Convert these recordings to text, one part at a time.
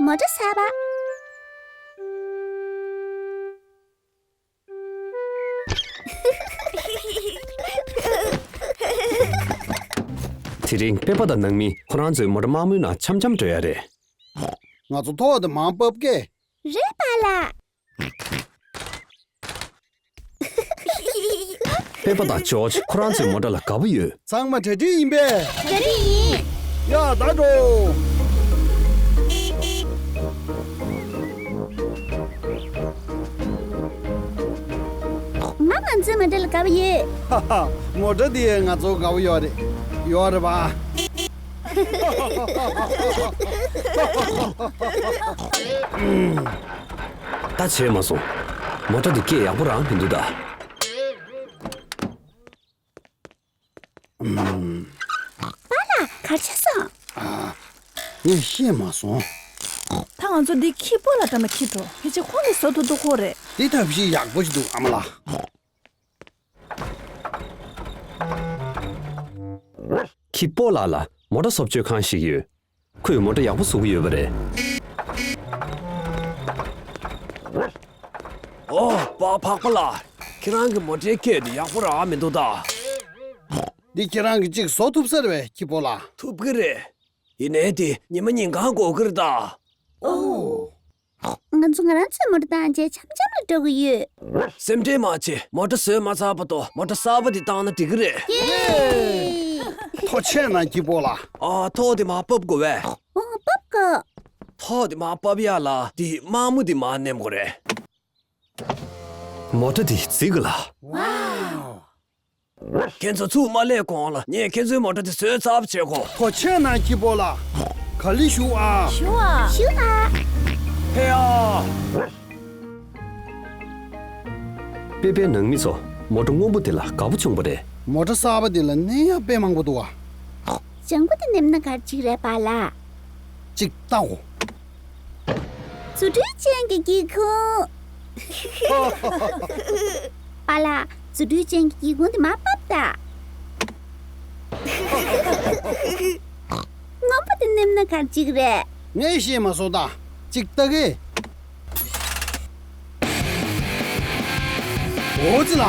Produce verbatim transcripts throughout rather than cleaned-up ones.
མོ་ཊ་གསར་པ། དེ་རིང་པེ་པ་དང་ནང་མི་ཁོ་རང་ཚོའི་མོ་ཊ་དམར་མོའི་ནང་འཆམ་འཆམ་འགྲོ་ཡ་རེད། ང་ཚོ་ཐོག་དེ་མར་ཕབ་ཀེ། རེད་པཱ་ལགས། པེ་པ་དང་ཇོརྗ་ཁོ་རང་ཚོའི་མོ་ཊ་ལ་དགའ་པོ་ཡོད། ཚང་མ་གྲ་སྒྲིག་ཡིན་པས། གྲ་སྒྲིག་ཡིན། ཡ་ད་འགྲོ། ང་ང་ཚོའི་མོ་ཊ་ལ་དགའ་པོ་ཡོད། ཧ་ཧ། མོ་ཊ་འདི་ང་ཚོ་དགའ་པོ་ཡོད་རེད། ཡོད་རེད་པ། ད་བྱས་མ་སོང་། མོ་ཊ་འདི་སྐད་ཡག་པོ་རང་མི་འདུག་ད། ཨུམ། པཱ་ལགས་ག་རེ་བྱས་སོང་། ཨ། ངས་ཤེས་མ་སོང་། ད་ང་ཚོ་འདི་ཁྱི་པོ་ལགས་འགྲམ་ལ་འཁྱེར་འགྲོ། ཕལ་ཆེར་ཁོང་གིས་བཟོ་ཐུབ་ཐུབ་ཁོ་རེད། འདི་ཐབས་ཤེས་ཡག་པོ་ཞིག་འདུག་ཨ་མ་ལགས། ཁྱི་པོ་ལགས་ལ་མོ་ཊ་བཟོ་བཅོས་ཁང་ཞིག་ཡོད། ཁོས་མོ་ཊ་ཡག་པོ་བཟོ་གི་ཡོད་པ་རེད། ཨོ། པཱ་ཕག་པ་ལགས། ཁྱེད་རང་གི་མོ་ཊའི་སྐད་དེ་ཡག་པོ་རང་མི་འདུག་ད། འདི་ཁྱེད་རང་གིས་གཅིག་བཟོ་ཐུབ་ས་རེད་པས་ཁྱི་པོ་ལགས། ཐུབ་ཀྱི་རེད། ཡིན་ནའི་དེ་ཉི་མ་ཉིན་གང་འགོར་གྱི་རེད་ད། ཨོ། ང་ཚོ་ང་རང་ཚོའི་མོ་ཊ་བཏང་རྗེས་འཆམ་འཆམ་ལ་འགྲོ་གི་ཡོད། སེམས་ཁྲལ་མ་བྱེད། མོ་ཊ་བཟོས་མ་ཚར་བར་དུ་མོ་ཊ་གསར་པ་འདི་བཏང་ན་འགྲིག་གི་རེད། ཡེ། ཐོག་ཆད་ན་ཁྱི་པོ་ལགས། ཨ། ཐོག་དེ་མར་ཕབ་དགོས་པས། ཨོ། ཕབ་དགོས། ཐོག་དེ་མར་ཕབ་ཡ་ལ་དེ་དམར་མོ་དེ་མར་མནན་དགོས་རེད། མོ་ཊ་དེ་རྫིག་གི་ལ། ཝའོ། ཁྱེད་ཚོ་ཚུར་མ་སླེབས་གོང་ལ་ངས་ཁྱེད་ཚོའི་མོ་ཊ་དེ་བཟོས་ཚར་བྱེད་གོ། ཐོག་ཆད་ན་ཁྱི་པོ་ལགས། ག་ལེར་བཞུགས་ཨ། བཞུགས་ཨ། བཞུགས་ཨ། ཕེ་ཨ། པེ་པའི་ནང་མི་ཚོ་མོ་ཊ་སྔོན་པོ་དེ་ལ་དགའ་པོ་བྱུང་བ་རེད། མོ་ཊ་གསར་པ་འདི་ལ་གནོན་ཡག་དཔེ་མང་པོ་འདུག་ཨ། ལྗང་གུ་དེ་མནན་ན་ག་རེ་འགྲིག་རེད་པཱ་ལགས། གཅིག་ལྟའོ། རྫུ་འཕྲུལ་ཅན་གྱི་སྒེའུ་ཁུང་། པཱ་ལགས། རྫུ་འཕྲུལ་ཅན་གྱི་སྒེའུ་ཁུང་དེ་མར་ཕབ་དང་། སྔོན་པོ་དེ་མནན་ན་ག་རེ་འགྲིག་རེད། ངས་ཤེས་མ་སོང་ད། གཅིག་ལྟ་གི། འོ་ཙི་ལ།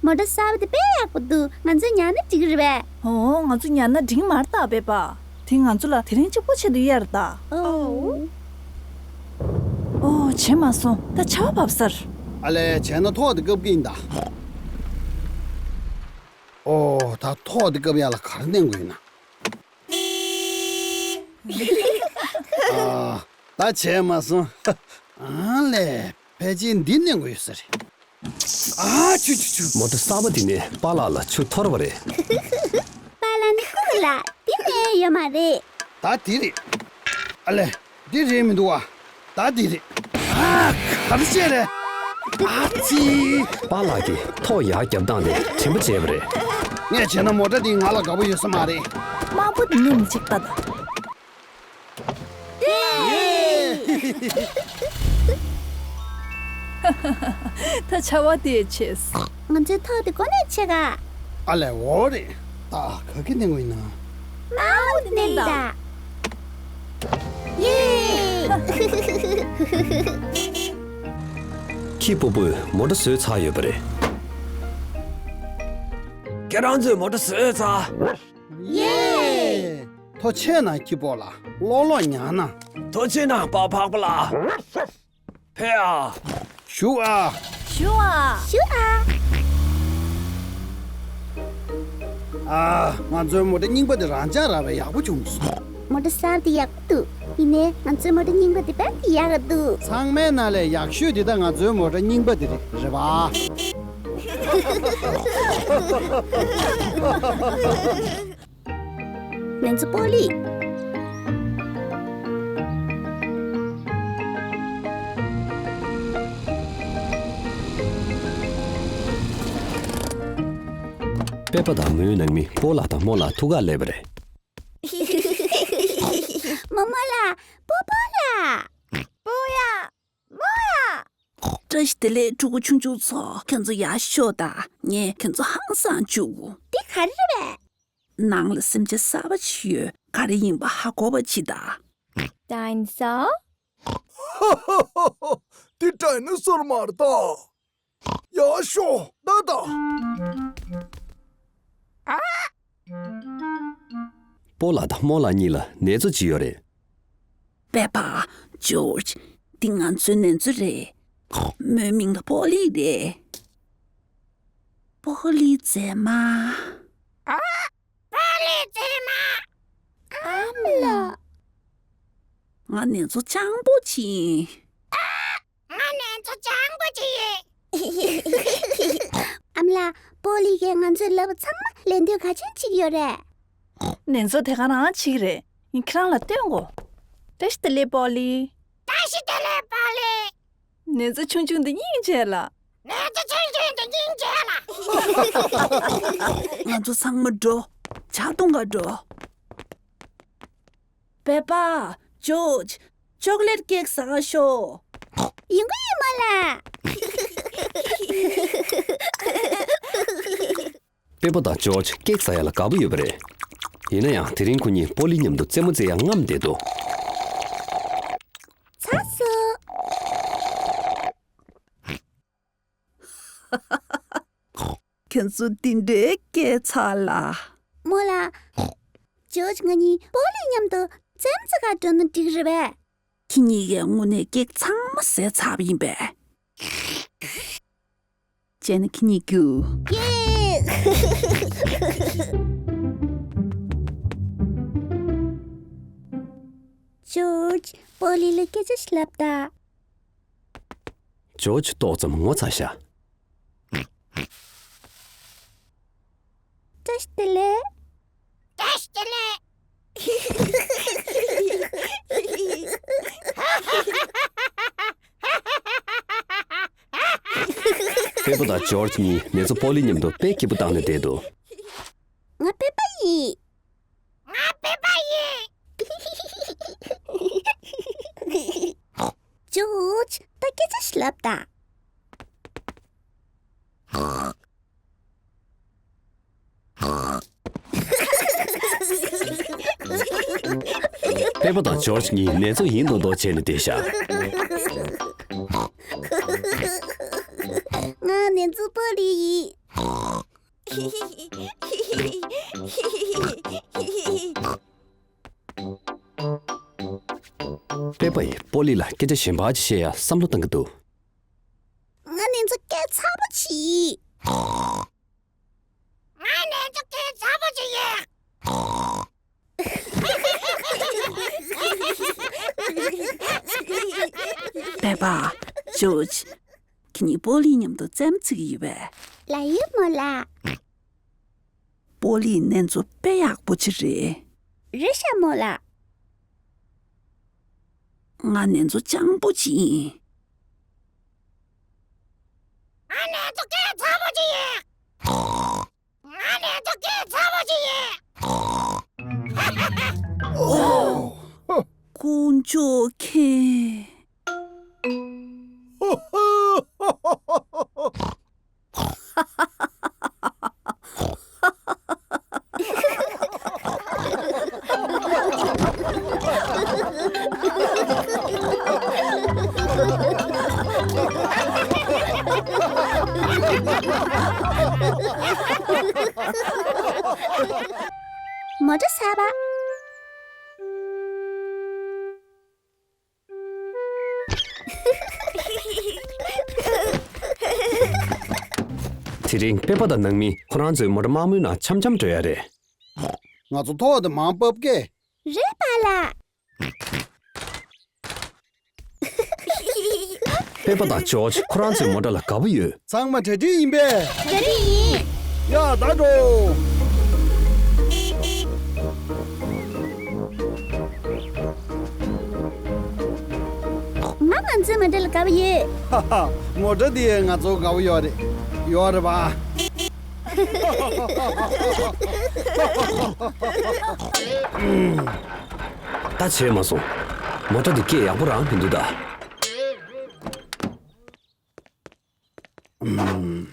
མོ་ཊ་གསར་པ་དེ་དཔེ་ཡག་པོ་འདུག་ང་ཚོས་ཉར་ན་འགྲིག་གི་རེད་པས། ཨོ། ང་ཚོ་ཉར་ན་འགྲིག་མ་རེད་ད་པེ་པ། དེ་ང་ཚོ་ལ་དེ་རིང་གཅིག་པོ་ཆེད་དུ་གཡར་ད། ཨོ། ཨོ། བྱས་མ་སོང་། ད་ཆར་པ་བབས་ཚར། ཨ་ལས། བྱས་ན་ཐོག་དེ་བཀབ་ཀྱི་ཡིན་ད། ཨོ། ད་ཐོག་དེ་བཀབ་ཡ་ལ་ག་རེ་མནན་དགོས་ཡིན་ན། ཨ། ད་བྱས་མ་སོང་། ཨ་ལས། ཕལ་ཆེར་འདི་མནན་དགོས་ཡོད་ས་རེད། ཨ་ཆུ་ཆུ་ཆུ། མོ་ཊ་གསར་པ་འདི་ནས་པཱ་ལགས་ལ་ཆུ་འཐོར་བ་རེད། པཱ་ལགས་ནི་ཁུག་ལ་འདི་ནས་ཡོད་མ་རེད། ད་འདི་རེད། ཨ་ལས། འདི་རེད་མི་འདུག་ཨ། ད་འདི་རེད། ཨ། ག་རེ་བྱས་རེད། ཨ་ཙི། པཱ་ལགས་ཀྱིས་ཐོག་ཡར་བརྒྱབ་སྟངས་དེ་དྲན་པ་བརྗེད་པ་རེད། ངས་བྱས་ན་མོ་ཊ་འདི་ང་ལ་དགའ་པོ་ཡོད་ས་མ་རེད། དམར་པོ་འདི་མནན་ཅིག་ལྟ་དང་། ད་ཆར་པ་དེ་ཆེ། ང་ཚོའི་ཐོག་དེ་གོ་ནས་ཆེ་ག་ཨ་ལས། འོ་རེད། ད་ག་གི་མནན་དགོས་ཡིན་ན། མའོ་དེ་མནན་ད། ཡེ། ཁྱི་པོ་པོས་མོ་ཊ་བཟོས་ཚར་ཡོད་པ་རེད། ཁྱེད་རང་ཚོས་མོ་ཊ་བཟོས་ཚར། ཡེ། ཐོག་ཆད་ན་ཁྱི་པོ་ལགས། ལོག་ལོག་ཉར་ན། ཐོག་ཆད་ན་པཱ་ཕག་པ་ལགས། ཕེ་ཨ། བཞུགས་ཨ། བཞུགས་ཨ། བཞུགས་ཨ། ཨ། ང་ཚོའི་མོ་ཊ་རྙིང་པ་དེ་རང་འཇགས་རག་པས་ཡག་པོ་བྱུང་སོང་། མོ་ཊ་གསར་དེ་ཡག་པོ་འདུག་ཡིན་ནའི་ང་ཚོའི་མོ་ཊ་རྙིང་པ་དེ་དཔེ་ཡག་ག་འདུག་ཚང་མའི་ནང་ལས་ཡག་ཤོས་དེ་ད་ང་ཚོའི་མོ་ཊ་རྙིང་པ་དེ་རེད། རེད་པ། ནན་ཙི་པོ་ལི། པེ་པ་དང་མོའི་ནང་མི་པོ་ལགས་དང་རྨོ་ལགས་ཐུག་ག་སླེབས་པ་རེད། རྨོ་མོ་ལགས། པོ་པོ་ལགས། པོ་ཡ། རྨོ་ཡ། བཀྲ་ཤིས་བདེ་ལེགས་ཕྲུ་གུ་ཆུང་ཆུང་ཚོ། ཁྱེད་ཚོ་ཡར་ཤོག་དང་། ངས་ཁྱེད་ཚོ་ཧང་སང་བཅུག་གོ། འདི་ག་རེ་རེད་པས། ནང་ལ་སེམས་ཅན་གསར་པ་ཅིག་ཡོད། ག་རེ་ཡིན་པ་ཧ་གོ་བ་བྱེད་ད། ཌའི་ནོ་སོར། དེ་ཌའི་ནོ་སོར་མ་རེད་ད། ཡག་ཤོས་ད་ད། པོ་ལགས་དང་རྨོ་ལགས་གཉིས་ལ་ནེ་ཙོ་ཅིག་ཡོད་རེད། པེ་པ། ཇོརྗ། འདི་ང་ཚོའི་ནེ་ཙོ་རེད། མོའི་མིང་ལ་པོ་ལི་རེད། པོ་ལི་མཛེས་མ། པོ་ལི་མཛེས་མ། ཨ་མ་ལགས། ང་ནེ་ཙོ་སྤྱང་པོ་ཅིག་ཡིན། ང་ནེ་ཙོ་སྤྱང་པོ་ཅིག་ཡིན། ཨ་མ་ལགས། པོ་ལི་གིས་ང་ཚོའི་ལབ་པ་ཚང་མ་ལེན་འདོད་ག་ཚོད་ཅིག་ཡོད་རེད། ནེ་ཙོ་དེ་ག་རང་ཅིག་རེད། ངས་ཁྱེད་རང་ལ་སྟོན་གོ། བཀྲ་ཤིས་བདེ་ལེགས་པོ་ལི། བཀྲ་ཤིས་བདེ་ལེགས་པོ་ལི། ནེ་ཙོ་ཆུང་ཆུང་དེ་སྙིང་རྗེ་ལ། ནེ་ཙོ་ཆུང་ཆུང་དེ་སྙིང་རྗེ་ལ། ང་ཚོ་ཚང་མ་འགྲོ། ཇ་འཐུང་ག་འགྲོ། པེ་པ། ཇོརྗ། ཅོག་ལེཊ་ཀེག་ཟ་ག་ཤོག་ཡིན་གོ་ཡིན་མོ་ལ། པེ་པ་དང་ཇོརྗ་ཀེག་ཟ་ཡ་ལ་དགའ་པོ་ཡོད་པ་རེད། ཡིན་ན་ཡང་དེ་རིང་ཁོ་གཉིས་པོ་ལི་མཉམ་དུ་རྩེད་མོ་རྩེ་ཡ་རྔམ་བསྡད་འདུག་ཚར་སོང་། ཁྱོད་ཚོ་འདི་འདྲའི་སྐད་ཚ་ལ། རྨོ་ལགས། ཇོརྗ་ང་གཉིས་པོ་ལི་མཉམ་དུ་རྩེད་མོ་རྩེ་ག་འགྲོ་ན་འགྲིག་རེད་པས། ཁྱེད་གཉིས་ཀས་དངོས་གནས་སྐད་ཚང་མ་ཟས་ཚར་བ་ཡིན་པས། བྱས་ན་ཁྱེད་གཉིས་རྒྱུགས། ཡེ། ཇོརྗ། པོ་ལི་ལ་སྐད་ཆ་ཞིག་ལབ་དང་། ཇོརྗ་ཏོག་ཙམ་ངོ་ཚ་ཤག་བཀྲ་ཤིས་བདེ་ལེགས། བཀྲ་ཤིས་བདེ་ལེགས། པེ་པ་དང་ཇོརྗ་གཉིས་ནེ་ཙོ་པོ་ལི་མཉམ་དུ་དཔེ་སྐྱིད་པོ་བཏང་ནས་བསྡད་འདུག་ང་པེ་པ་ཡིན། ང་པེ་པ་ཡིན། ཇོརྗ། ད་སྐད་ཆ་ཞིག་ལབ་དང་། པེ་པ་དང་ཇོརྗ་གཉིས་ནེ་ཙོ་ཡིན་མདོག་མདོག་བྱས་ནས་བསྡད་ཤག་ང་ནེ་ཙོ་པོ་ལི་ཡིན། པེ་པ་ཡིས་པོ་ལི་ལ་སྐད་ཆ་གཞན་པ་ཅིག་བཤད་ཡ་བསམ་བློ་བཏང་གི་འདུག་ང་ནེ་ཙོ་སྐད་ཚ་པོ་ཅིག་ཡིན། ང་ནེ་ཙོ་སྐད་ཚ་པོ་ཅིག་ཡིན། པེ་པ། ཇོརྗ། ཁྱེད་གཉིས་པོ་ལི་མཉམ་དུ་རྩེད་མོ་རྩེ་གི་ཡོད་པས། ལགས་ཡོད་མོ་ལགས། པོ་ལི་ནེ་ཙོ་དཔེ་ཡག་པོ་ཅིག་རེད། རེད་ཤག་མོ་ལགས། ང་ནེ་ཙོ་སྤྱང་པོ་ཅིག་ཡིན། ང་ནེ་ཙོ་སྐད་ཚ་པོ་ཅིག་ཡིན། ང་ནེ་ཙོ་སྐད་ཚ་པོ་ཅིག་ཡིན། དཀོན་མཆོག་མཁྱེན། མོ་ཊ་གསར་པ། དེ་རིང་པེ་པ་དང་ནང་མི་ཁོ་རང་ཚོའི་མོ་ཊ་དམར་མོའི་ནང་འཆམ་འཆམ་འགྲོ་ཡ་རེད། ང་ཚོ་ཐོག་དེ་མར་ཕབ་ཀེ། རེད་པཱ་ལགས། པེ་པ་དང་ཇོརྗ་ཁོ་རང་ཚོའི་མོ་ཊ་ལ་དགའ་པོ་ཡོད། ཚང་མ་གྲ་སྒྲིག་ཡིན་པས། གྲ་སྒྲིག་ཡིན། ཡ་ད་འགྲོ། ང་ང་ཚོའི་མོ་ཊ་ལ་དགའ་པོ་ཡོད། ཧ་ཧ། མོ་ཊ་འདི་ང་ཚོ་དགའ་པོ་ཡོད་རེད། ཡོད་རེད་པ། ད་བྱས་མ་སོང་། མོ་ཊ་འདི་སྐད་ཡག་པོ་རང་མི་འདུག་ད། ཨུམ།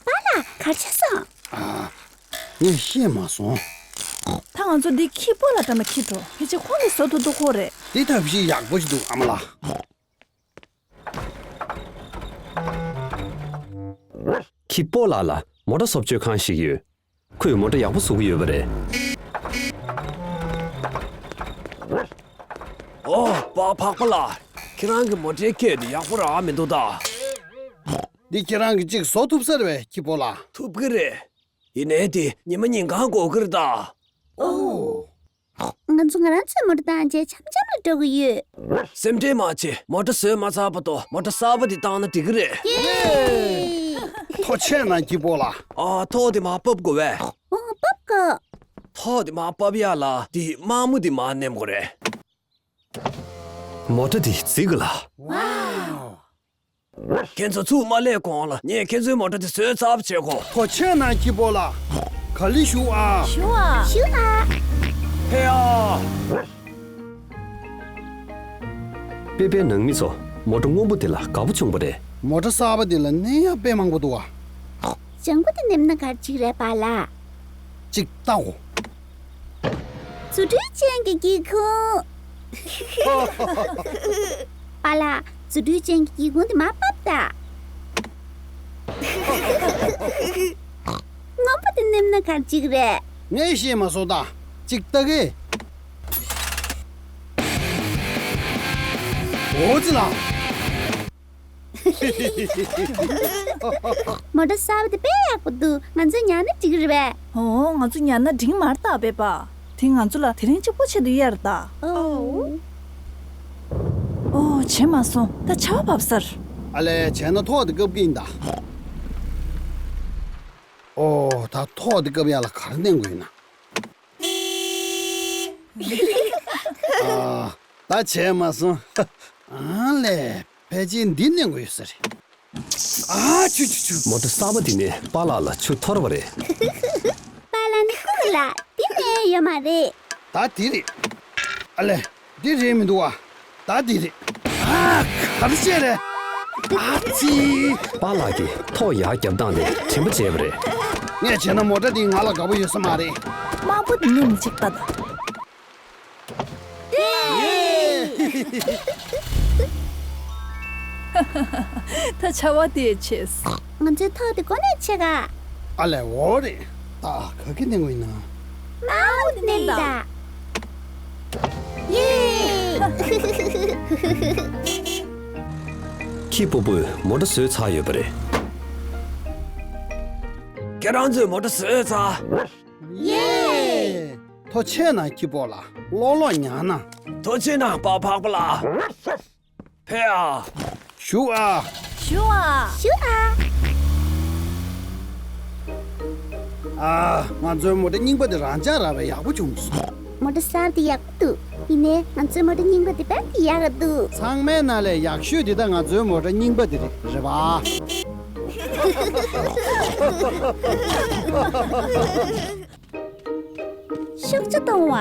པཱ་ལགས་ག་རེ་བྱས་སོང་། ཨ། ངས་ཤེས་མ་སོང་། ད་ང་ཚོ་འདི་ཁྱི་པོ་ལ་འགྲམ་ལ་འཁྱེར་འགྲོ། ཕལ་ཆེར་ཁོང་གིས་བཟོ་ཐུབ་འདུག་ཁོ་རེད། འདི་ཐབས་ཤེས་ཡག་པོ་ཞིག་འདུག་ཨ་མ་ལགས། ཁྱི་པོ་ལགས་ལ་མོ་ཊ་བཟོ་བཅོས་ཁང་ཞིག་ཡོད། ཁོས་མོ་ཊ་ཡག་པོ་བཟོ་གི་ཡོད་པ་རེད། ཨོ། པ་ཕག་པ་ལགས། ཁྱེད་རང་གི་མོ་ཊའི་སྐད་དེ་ཡག་པོ་རང་མི་འདུག་ད། འདི་ཁྱེད་རང་གིས་གཅིག་བཟོ་ཐུབ་ས་རེད་པས་ཁྱི་པོ་ལགས། ཐུབ་ཀྱི་རེད། ཡིན་ནའི་དེ་ཉི་མ་ཉིན་གང་འགོར་གྱི་རེད་ད། ཨོ། ང་ཚོ་ང་རང་ཚོའི་མོ་ཊ་བཏང་རྗེས་འཆམ་འཆམ་ལ་འགྲོ་གི་ཡོད། སེམས་ཁྲལ་མ་བྱེད། མོ་ཊ་བཟོས་མ་ཚར་བར་དུ་མོ་ཊ་གསར་པ་འདི་བཏང་ན་འགྲིག་གི་རེད། ཡེ། ཐོག་ཆད་ན་སྐྱིད་པོ་ལ། ཨ། ཐོག་དེ་མར་ཕབ་དགོས་པས། ཨོ། ཕབ་དགོས། ཐོག་དེ་མར་ཕབ་ཡག་ལ་དེ་དམར་མོ་དེ་མར་མནན་དགོས་རེད། མོ་ཊ་དེ་རྫིག་གི་ལ། ཝའོ། ཁྱེད་ཚོ་ཚུར་མ་སླེབས་གོང་ལ་ངས་ཁྱེད་ཚོའི་མོ་ཊ་དེ་བཟོས་ཚར་བ་བྱེད་གོ། ཐོག་ཆད་ན་སྐྱིད་པོ་ལ། ག་ལེར་བཞུགས་ཨ། བཞུགས་ཨ། བཞུགས་ཨ། ཕེབས་ཨ། པེ་པེ་ནང་མི་ཚོ་མོ་ཊ་སྔོན་པོ་དེ་ལ་དགའ་པོ་བྱུང་བ་རེད། མོ་ཊ་གསར་པ་དེ་ལ་གནོན་ཡག་དཔེ་མང་པོ་འདུག་ཨ། ལྗང་ཁུ་དེ་མནན་ན་ག་རེ་བྱེད་ཀྱི་རེད་པཱ་ལགས། ཅིག་ལྟ་འོ། རྫུ་འཕྲུལ་ཅན་གྱི་སྒེའུ་ཁུང་། པཱ་ལགས། རྫུ་འཕྲུལ་ཅན་གྱི་སྒེའུ་ཁུང་དེ་མར་ཕབ་དང་། སྔོན་པོ་དེ་མནན་ན་ག་རེ་བྱེད་ཀྱི་རེད། ངས་ཤེས་མ་སོང་ད། ཅིག་ལྟ་གི། འོ་ཙི་ལ། མོ་ཊ་གསར་པ་དེ་དཔེ་ཡག་པོ་འདུག་ང་ཚོས་ཉར་ན་འགྲིག་གི་རེད་པས། ཨོ། ང་ཚོ་ཉར་ན་འགྲིག་མ་རེད་ད་པེ་པ། དེ་ང་ཚོ་ལ་དེ་རིང་གཅིག་པོ་ཆེད་དུ་གཡར་ད། ཨོ། ཨོ། བྱས་མ་སོང་། ད་ཆར་པ་བབས་ཚར། ཨ་ལས། བྱས་ན་ཐོག་དེ་བཀབ་ཀྱི་ཡིན་ད། ཨོ། ད་ཐོག་དེ་བཀབ་ཡག་ལ་ག་རེ་མནན་དགོས་ཡིན་ན། ཨ། ད་བྱས་མ་སོང་། ཨ་ལས། ཕལ་ཆེར་འདི་མནན་དགོས་ཡོད་ས་རེད། ཨ་ཆུ་ཆུ་ཆུ། མོ་ཊ་གསར་པ་འདི་ནས་པཱ་ལགས་ལ་ཆུ་འཐོར་བ་རེད། པཱ་ལགས་ནི་ཀུ་ལ་འདི་ནས་ཡོད་མ་རེད། ད་འདི་རེད། ཨ་ལས། འདི་རེད་མི་འདུག་ཨ། ད་འདི་རེད། ཨ། ག་རེ་བྱས་རེད། ཨ་ཙི། པཱ་ལགས་ཀྱིས་ཐོག་ཡར་བརྒྱབ་སྟངས་དེ་དྲན་པ་བརྗེད་པ་རེད། ངས་བྱས་ན་མོ་ཊ་འདི་ང་ལ་དགའ་པོ་ཡོད་ས་མ་རེད། དམར་པོ་འདི་མནན་ཅིག་ལྟ་དང་། ད་ཆར་པ་དེ་ཆེ། ང་ཚོའི་ཐོག་དེ་གོ་ནས་ཆེ་ག་ཨ་ལས། འོ་རེད། ད་ག་གི་མནན་དགོས་ཡིན་ན། དམར་པོ་དེ་མནན་ད། ཡེ། ཁྱི་པོ་པོས་མོ་ཊ་བཟོས་ཚར་ཡོད་པ་རེད། ཁྱེད་རང་ཚོས་མོ་ཊ་བཟོས་ཚར། ཡེ། ཐོག་ཆད་ན་ཁྱི་པོ་ལ། ལོག་ལོག་ཉར་ན། ཐོག་ཆད་ན་པ་ཕག་པ་ལ། ཕེབས་ཨ། བཞུགས་ཨ། བཞུགས་ཨ། བཞུགས་ཨ། ཨ། ང་ཚོའི་མོ་ཊ་རྙིང་པ་དེ་རང་འཇགས་རག་པས་ཡག་པོ་བྱུང་སོང་། མོ་ཊ་གསར་དེ་ཡག་པོ་འདུག་ཡིན་ནའི་ང་ཚོའི་མོ་ཊ་རྙིང་པ་དེ་དཔེ་ཡག་ག་འདུག་ཚང་མའི་ནང་ལས་ཡག་ཤོས་དེ་ད་ང་ཚོའི་མོ་ཊ་རྙིང་པ་དེ་རེད། རེད་པ། ཤུགས་ཆེ་གཏོང་བ།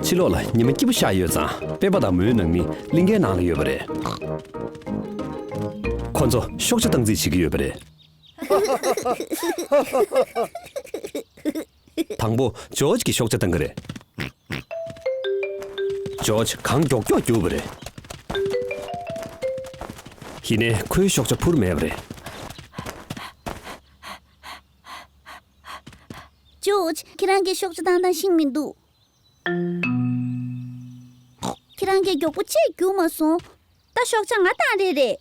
ཕྱི་ལོགས་ལ་ཉི་མ་སྐྱིད་པོ་ཤར་ཡོད་ཙང་། པེ་པ་དང་མོའི་ནང་མི་གླིང་གའི་ནང་ལ་ཡོད་པ་རེད། ཁོ་ཚོ་ཤོག་བྱ་བཏང་རྩིས་བྱེད་ཀྱི་ཡོད་པ་རེད། དང་པོ་ཇོརྗ་གིས་ཤོག་བྱ་བཏང་གི་རེད། ཇོརྗ་གང་མགྱོགས་མགྱོགས་རྒྱུགས་པ་རེད། ཡིན་ནའི་ཁོའི་ཤོག་བྱ་འཕུར་མེད་པ་རེད། ཇོརྗ། ཁྱེད་རང་གིས་ཤོག་བྱ་བཏང་སྟངས་ཤེས་མི་འདུག་ཁྱེད་རང་གིས་མགྱོགས་པོ་ཅིག་རྒྱུགས་མ་སོང་། ད་ཤོག་བྱ་ང་བཏང་རེད་རེད།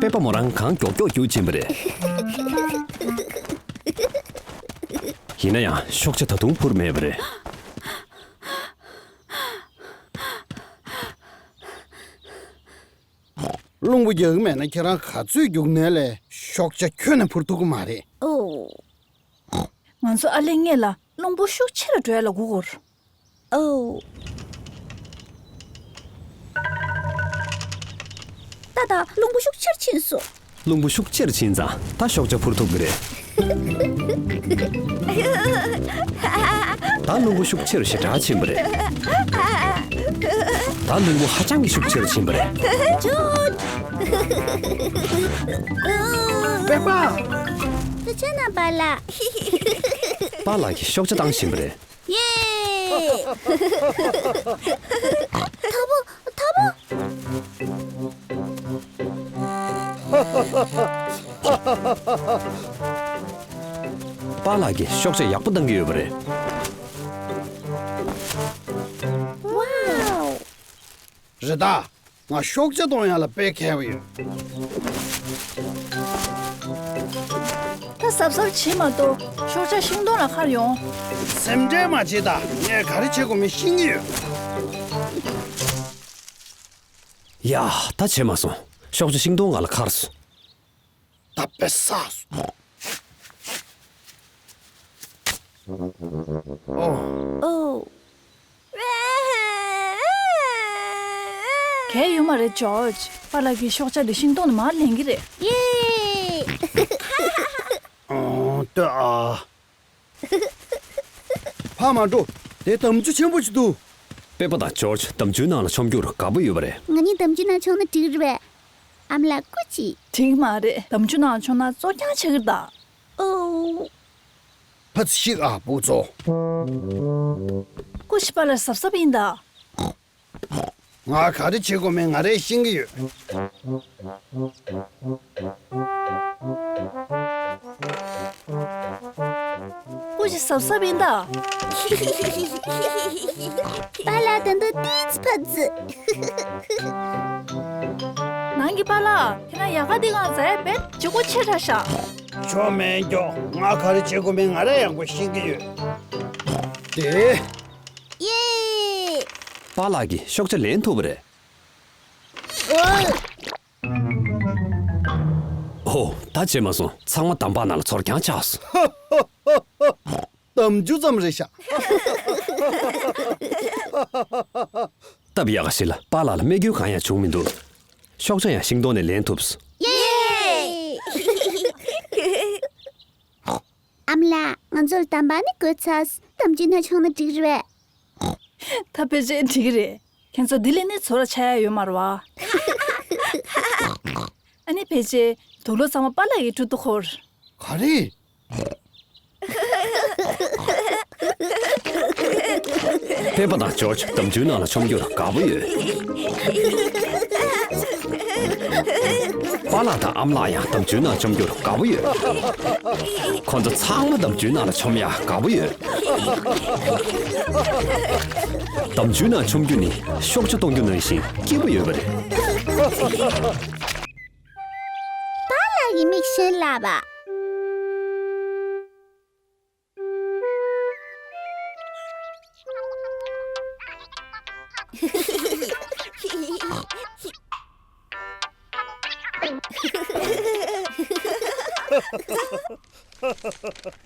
པེ་པ་མོ་རང་གང་མགྱོགས་མགྱོགས་རྒྱུགས་ཕྱིན་པ་རེད། ཡིན་ན་ཡང་ཤོག་བྱ་ད་དུང་འཕུར་མེད་པ་རེད། རླུང་བུ་རྒྱག་གི་མེད་ན་ཁྱེད་རང་ག་ཚོད་རྒྱུགས་ནའི་ལས་ཤོག་བྱ་ཁྱོན་ནས་འཕུར་ཐུབ་ཀྱི་མ་རེད། ཨོ། ང་ཚོ་ཨ་ལེ་ངེད་ལ་རླུང་བུ་ཤུགས་ཆེ་རུ་འགྲོ་ཡ་ལ་སྒུག་དགོས། ཨོ། ད་ད་རླུང་བུ་ཤུགས་ཆེར་ཕྱིན་སོང་། རླུང་བུ་ཤུགས་ཆེར་ཕྱིན་ཙང་ད་ཤོག་བྱ་འཕུར་ཐུབ་ཀྱི་རེད། ད་རླུང་བུ་ཤུགས་ཆེར་ཞེ་དྲག་ཕྱིན་པ་རེད། ད་རླུང་བུ་ཧ་ཅང་གི་ཤུགས་ཆེར་ཕྱིན་པ་རེད། ཇོརྗ། པེ་པ། ཐུགས་རྗེ་གནང་པཱ་ལགས། པཱ་ལགས་ཀྱིས་ཤོག་བྱ་བཏང་བཞིན་པ་རེད། ཡེ། ཐོབ་བོ། ཐོབ་བོ། པཱ་ལགས་ཀྱིས་ཤོག་བྱ་ཡག་པོ་བཏང་གི་ཡོད་པ་རེད། ཝའོ། རེད་ད། ང་ཤོག་བྱ་གཏོང་ཡག་ལ་དཔེ་མཁས་པོ་ཡོད། ད་གཟབ་གཟབ་བྱེད་མ་གཏོགས་ཤོག་བྱ་ཤིང་སྡོང་ལ་འཁར་ཡོང་། སེམས་ཁྲལ་མ་བྱེད་ད། ངས་ག་རེ་བྱེད་དགོས་མིན་ཤེས་ཀྱི་ཡོད། ཡ། ད་བྱེད་མ་སོང་། ཤོག་བྱ་ཤིང་སྡོང་ལ་འཁར་སོང་། ད་དཔེ་བསགས་སོང་། ཨོ། ཨོ། གལ་ཡོད་མ་རེད་ཇོརྗ། པཱ་ལགས་ཀྱིས་ཤོག་བྱ་འདི་ཤིང་སྡོང་ནས་མར་ལེན་གྱི་རེད། ཡེ། ཨོ། ལྟོས་ཨ། ཕར་མ་འགྲོ། དེ་དམ་ཆུ་ཆེན་པོ་ཞིག་འདུག་པེ་པ་དང་ཇོརྗ་དམ་ཆུའི་ནང་ལ་མཆོང་རྒྱུར་དགའ་པོ་ཡོད་པ་རེད། ང་གཉིས་དམ་ཆུའི་ནང་མཆོང་ན་འགྲིག་རེད་པས། ཨ་མ་ལགས་སྐུ་མཁྱེན། འགྲིག་མ་རེད། དམ་ཆུ་ནང་མཆོང་ན་བཙོ་རྐྱང་ཆགས་ཀྱི་རེད་ད། ཨོ། ཕ་ཚིག་ཨ་བུ་ཚོ། སྐུ་མཁྱེན་པཱ་ལགས་གཟབ་གཟབ་ཡིན་ད། ང་ག་རེ་བྱེད་དགོས་མིན་ང་རས་ཤེས་ཀྱི་ཡོད། སྐུ་མཁྱེན་གཟབ་གཟབ་ཡིན་ད། པཱ་ལགས་ད་དུང་ཏོག་ཙམ་ཕར་ཙི། ནང་གི་པཱ་ལགས། ཁྱེད་རང་ཡལ་ག་འདི་གང་ཟ་ཡ་བེད་ལྗིད་ཁོག་ཆེ་དྲགས་ཤག་ཆོ་མེད་མགྱོགས། ང་ག་རེ་བྱེད་དགོས་མིན་ང་རས་ཡག་པོ་ཤེས་ཀྱི་ཡོད། དེ། ཡེ། པཱ་ལགས་ཀྱིས་ཤོག་བྱ་ལེན་ཐུབ་པ་རེད། ཨོ། ཧོ། ད་བྱས་མ་སོང་། ཚང་མ་འདམ་བག་ནང་ལ་ཚོར་རྐྱང་ཆགས་སོང་། འདམ་ཆུ་ཙམ་རེད་ཤག་སྟབས་ཡག་ག་ཞིག་ལ་པཱ་ལགས་ལ་རྨས་སྐྱོན་གང་ཡང་བྱུང་མི་འདུག་ཤོག་བྱ་ཡང་ཤིང་སྡོང་ནས་ལེན་ཐུབ་སོང་། ཡེ། ཨ་མ་ལགས། ང་ཚོར་འདམ་བག་ནི་དགོས་ཚར། འདམ་ཆུའི་ནང་མཆོང་ན་འགྲིག་རེད་པས། ད་ཕལ་ཆེར་འགྲིག་གི་རེད། ཁྱེད་ཚོ་འདི་ལས་ནི་ཚོར་བ་ཆགས་ཡ་ཡོད་མ་རེད་པ། ཨ་ནི་ཕལ་ཆེར་དུག་ལོག་ཚང་མ་པཱ་ལགས་ཀྱི་གྲུ་དུ་འཁོར། ག་རེ། པེ་པ་དང་ཇོརྗ་འདམ་ཆུའི་ནང་ལ་མཆོང་རྒྱུར་དགའ་པོ་ཡོད། པཱ་ལགས་དང་ཨ་མ་ལགས་ཡང་འདམ་ཆུའི་ནང་མཆོང་རྒྱུར་དགའ་པོ་ཡོད། ཁོ་ཚོ་ཚང་མ་འདམ་ཆུའི་ནང་ལ་མཆོང་ཡག་དགའ་པོ་ཡོད། འདམ་ཆུའི་ནང་མཆོང་རྒྱུ་ནི་ཤོག་བྱ་གཏོང་རྒྱུ་ནང་བཞིན་སྐྱིད་པོ་ཡོད་པ་རེད། པཱ་ལགས་ཀྱི་མིག་ཤེལ་ལགས་པ།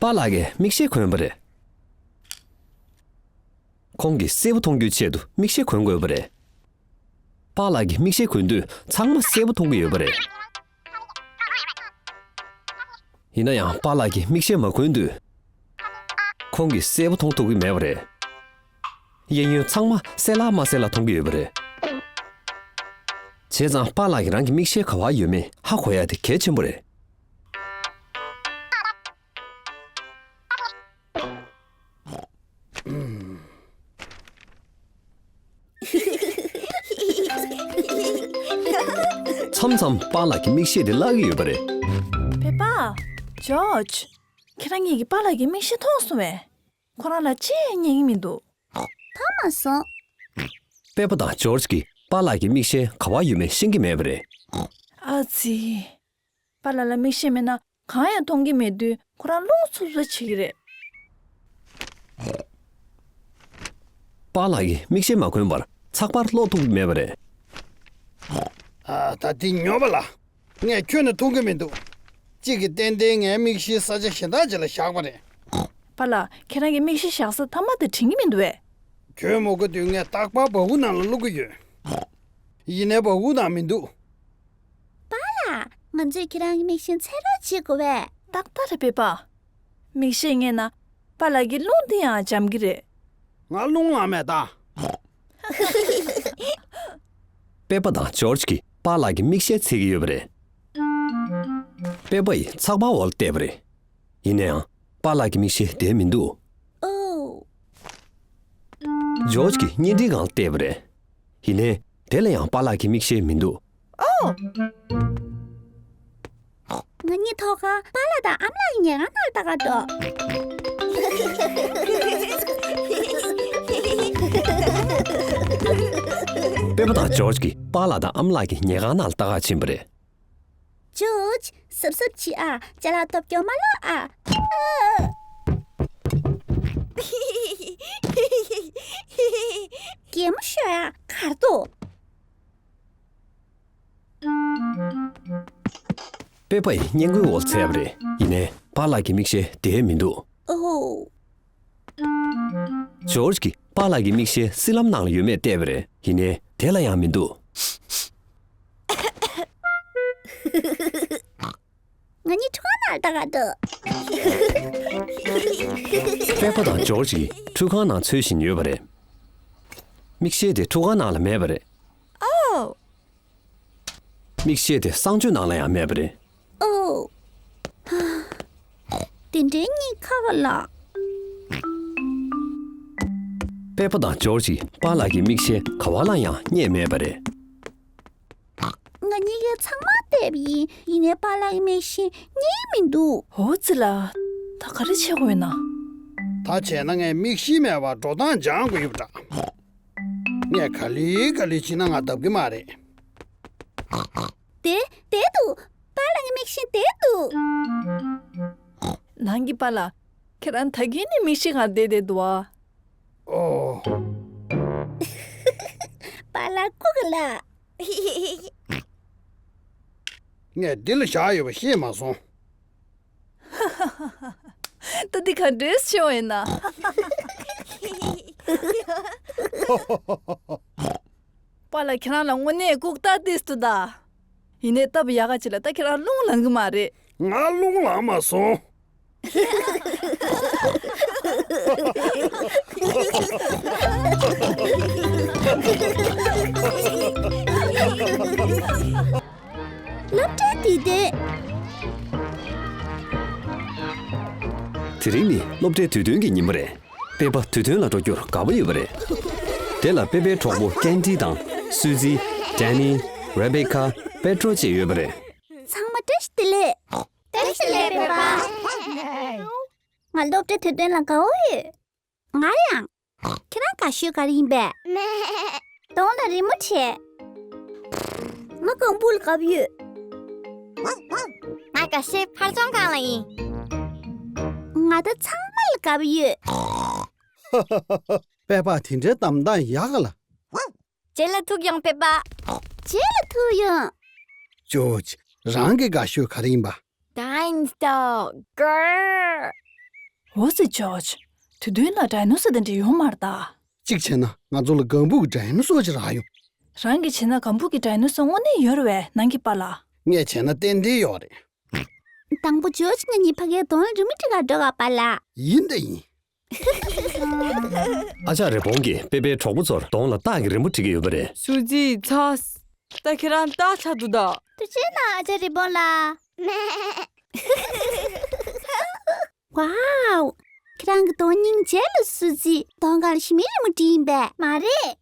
པཱ་ལགས་ཀྱིས་མིག་ཤེལ་གོན་པ་རེད། ཁོང་གིས་གསལ་པོ་མཐོང་རྒྱུའི་ཆེད་དུ་མིག་ཤེལ་གོན་དགོས་པ་རེད། པཱ་ལགས་ཀྱིས་མིག་ཤེལ་གོན་དུས་ཚང་མ་གསལ་པོ་མཐོང་གི་ཡོད་པ་རེད། ཡིན་ན་ཡང་པཱ་ལགས་ཀྱིས་མིག་ཤེལ་མ་གོན་དུས། ཁོང་གིས་གསལ་པོ་མཐོང་ཐུབ་ཀྱི་མེད་པ་རེད། གཡས་གཡོན་ཚང་མ་གསལ་ལྷག་མ་གསལ་ལྷག་མཐོང་གི་ཡོད་པ་རེད། བྱས་ཙང་པཱ་ལགས་ཀྱིས་རང་གི་མིག་ཤེལ་ག་པར་ཡོད་མེད་ཧ་གོ་ཡ་དེ་གལ་ཆེན་པོ་རེད། མཚམས་མཚམས་པཱ་ལགས་ཀྱི་མིག་ཤེལ་དེ་བརླག་གི་ཡོད་པ་རེད། པེ་པ། ཇོརྗ། ཁྱེད་རང་གཉིས་ཀྱིས་པཱ་ལགས་ཀྱི་མིག་ཤེལ་མཐོང་སོང་བས། ཁོ་རང་ལ་ཅི་ཡང་རྙེད་ཀྱི་མི་འདུག་མཐོང་མ་སོང་། པེ་པ་དང་ཇོརྗ་གིས་པཱ་ལགས་ཀྱི་མིག་ཤེལ་ག་པར་ཡོད་མེད་ཤེས་ཀྱི་མེད་པ་རེད། ཨ་ཙི། པཱ་ལགས་ལ་མིག་ཤེལ་མེད་ན་གང་ཡང་མཐོང་གི་མེད་དུས་ཁོ་རང་རླུང་འཚུབ་འཚུབ་བྱེད་ཀྱི་རེད། པཱ་ལགས་ཀྱིས་མིག་ཤེལ་མ་གོན་པར་ཚགས་པར་ཀློག་ཐུབ་ཀྱི་མེད་པ་རེད། ཨ། ད་འདི་ཉོབ་པ་ལ། ངས་ཁྱོན་ནས་མཐོང་གི་མི་འདུག་གཅིག་གིས་ཏན་ཏན་ངའི་མིག་ཤེལ་ས་ཆ་གཞན་དག་ཅིག་ལ་བཞག་པ་རེད། པཱ་ལགས། ཁྱེད་རང་གི་མིག་ཤེལ་བཞག་ས་མཐའ་མ་དེ་དྲན་གྱི་མི་འདུག་པས། ཁྱོད་མ་གོ་དུས་ངས་རྟག་པར་བ་སྤུ་ནང་ལ་བླུག་གི་ཡོད། ཡིན་ནའི་བ་སྤུ་ནང་མི་འདུག་པཱ་ལགས། ང་ཚོས་ཁྱེད་རང་གི་མིག་ཤེལ་འཚོལ་རོགས་བྱེད་དགོས་པས། ཏག་ཏག་རེད་པེ་པ། མིག་ཤེལ་རྙེད་ན་པཱ་ལགས་ཀྱི་རླུང་དེ་ཡང་འཇམ་གྱི་རེད། ང་རླུང་ལངས་མེད་ད། པེ་པ་དང་ཇོརྗ་གིས་ པཱ་ལགས་ཀྱི་མིག་ཤེལ་འཚོལ་གྱི་ཡོད་པ་རེད། པེ་པ་ཡིས་ཚགས་པར་འོག་ལ་བལྟས་པ་རེད། ཡིན་ན་ཡང་པཱ་ལགས་ཀྱི་མིག་ཤེལ་དེར་མི་འདུག་ཨོ། ཇོརྗ་གིས་བརྙན་འཕྲིན་སྒང་ལ་བལྟས་པ་རེད། ཡིན་ནའི་དེ་ལ་ཡང་པཱ་ལགས་ཀྱི་མིག་ཤེལ་མི་འདུག་ཨོ། ང་གཉིས་ཐོག་ཁར་པཱ་ལགས་དང་ཨ་མ་ལགས་ཀྱི་ཉལ་ཁང་ནང་ལ་ལྟ་ག་འགྲོ། པེ་པ་དང་ཇོརྗ་གིས་པཱ་ལགས་དང་ཨ་མ་ལགས་ཀྱི་ཉལ་ཁང་ནང་ལ་ལྟ་ག་ཕྱིན་པ་རེད། ཇོརྗ། གཟབ་གཟབ་བྱེད་ཨ། ཅ་ལག་སྟོབས་སྐྱོ་མ་ལོག་ཨ། ཨ། གད་མོ་ཤོར་ཨ། གར་འདུག་པེ་པ་ཡིས་སྔས་མགོའི་འོག་ལ་འཚོལ་བ་རེད། ཡིན་ནའི་པཱ་ལགས་ཀྱི་མིག་ཤེལ་དེར་མི་འདུག་ཨོ། ཇོརྗ་གིས་པཱ་ལགས་ཀྱི་མིག་ཤེལ་སྲིབ་ལམ་ནང་ལ་ཡོད་མེད་བལྟས་པ་རེད། ཡིན་ནའི་དེ་ལ་ཡང་མི་འདུག་ང་གཉིས་ཁྲུས་ཁང་ནང་ལ་ལྟ་ག་འགྲོ། པེ་པ་དང་ཇོརྗ་གིས་ཁྲུས་ཁང་ནང་འཚོལ་བཞིན་ཡོད་པ་རེད། མིག་ཤེལ་དེ་ཁྲུས་ཁང་ནང་ལ་མེད་པ་རེད། ཨོ། མིག་ཤེལ་དེ་གསང་སྤྱོད་ནང་ལ་ཡང་མེད་པ་རེད། ཨོ། དེ་འདྲའི་གཉིད་ཁ་ག་ལ། པེ་པ་དང་ཇོརྗ་གིས་པཱ་ལགས་ཀྱི་མིག་ཤེལ་ག་བ་ལ་ཡང་རྙེད་མེད་པ་རེད། ང་གཉིས་ཀས་ཚང་མ་བལྟས་པ་ཡིན། ཡིན་ནའི་པཱ་ལགས་ཀྱི་མིག་ཤེལ་རྙེད་མི་འདུག་འོ་ཙི་ལ། ད་ག་རེ་བྱེད་དགོས་ཡིན་ན། ད་བྱས་ན་ངས་མིག་ཤེལ་མེད་པར་འགྲོ་སྟངས་སྦྱང་དགོས་ཡོད་པ་འདྲ། ངས་ག་ལེ་ག་ལེ་བྱས་ན་ང་བརྡབ་ཀྱི་མ་རེད། དེ་དེ་འདུག་པཱ་ལགས་ཀྱི་མིག་ཤེལ་དེ་འདུག་ནང་གི་པཱ་ལགས། ཁྱེད་རང་ད་གིན་ནས་མིག་ཤེལ་སྒང་བསྡད་བསྡད་འདུག་ཨ། ཨོ། པཱ་ལགས་སྐུ་ག་ལ། ངས་འདི་ལ་བཞག་ཡོད་པ་ཤེས་མ་སོང་། ད་འདི་ག་འདྲས་ཤོར་ཡིན་ན། པཱ་ལགས་ཁྱེད་རང་ལ་དངོས་གནས་ལྐུགས་རྟགས་ཏིས་འདུག་ད། ཡིན་ནའི་སྟབས་ཡག་ག་ཅིག་ལ་ད་ཁྱེད་རང་རླུང་ལངས་གི་མ་རེད། ང་རླུང་ལངས་མ་སོང་། སློབ་གྲྭའི་དུས་སྟོན། དེ་རིང་ནི་སློབ་གྲྭའི་དུས་སྟོན་གྱི་ཉིན་མོ་རེད། པེ་པ་དུས་སྟོན་ལ་འགྲོ་རྒྱུར་དགའ་པོ་ཡོད་པ་རེད། དེ་ལ་པེ་པའི་གྲོགས་པོ་ཀན་ཌི་དང་སུ་ཛི། ཌན་ནི། རེ་བེ་ཁ། པེ་ཏྲོ་བཅས་ཡོད་པ་རེད། ཚང་མ་བཀྲ་ཤིས་བདེ་ལེགས། བཀྲ་ཤིས་བདེ་ལེགས་པེ་པ། ང་སློབ་གྲྭའི་དུས་སྟོན་ལ་དགའ་བོ་ཡོད། ང་ཡང་། ཁྱེད་རང་དགའ་ཤོས་ག་རེ་ཡིན་པས། གདོང་ལ་རི་མོ་བྲིས། ང་ཀོང་པོ་ལ་དགའ་པོ་ཡོད། ང་དགའ་ཤོས་ཕར་ཚོང་ཁང་ལ་ཡིན། ང་ད་ཚང་མ་ལ་དགའ་པོ་ཡོད། པེ་པ་དེ་འདྲའི་གཏམ་དང་ཡག་ག་ལ། རྗེས་ལ་ཐུག་ཡོང་པེ་པ། རྗེས་ལ་ཐུག་ཡོང་། ཇོརྗ། རང་གི་དགའ་ཤོས་ག་རེ་ཡིན་པ། ཌའི་ནོ་སོར་གར། འོ་ཙི་ཇོརྗ། དུས་སྟོན་ལ་ཌའི་ནོ་སོར་དེ་འདྲ་ཡོད་མ་རེད་ད། གཅིག་བྱས་ན་ང་ཚོ་ལ་སྒམ་པོ་གི་ཌའི་ནོ་སོར་ཅིག་རག་ཡོང་། རང་གིས་བྱས་ན་སྒམ་པོ་གི་ཌའི་ནོ་སོར་དངོས་གནས་ཡོད་རེད་པས་ནང་གི་པཱ་ལགས། ངས་བྱས་ན་ཏན་ཏན་ཡོད་རེད། དང་པོ་ཇོརྗ་ང་གཉིས་ཕ་གིར་གདོང་ལ་རི་མོ་བྲིས་ག་འགྲོ་ག་པཱ་ལགས། ཡིན་ད་ཡིན། ཨ་ཅག་རི་བོང་གིས་པེ་པའི་གྲོགས་པོ་ཚོར་གདོང་ལ་སྟག་གི་རི་མོ་བྲིས་ཀྱི་ཡོད་པ་རེད། སུ་ཛི་ཚ། ད་ཁྱེད་རང་སྟག་ཆགས་འདུག་ད། ཐུགས་རྗེ་གནང་ཨ་ཅག་རི་བོང་ལགས། ཝའོ། ཁྱེད་རང་གི་གདོང་སྙིང་རྗེ་ལ། སུ་ཛི་གདོང་སྒང་ལ་ཞི་མིའི་རི་མོ་བྲིས་ཡིན་པས། མ་རེད།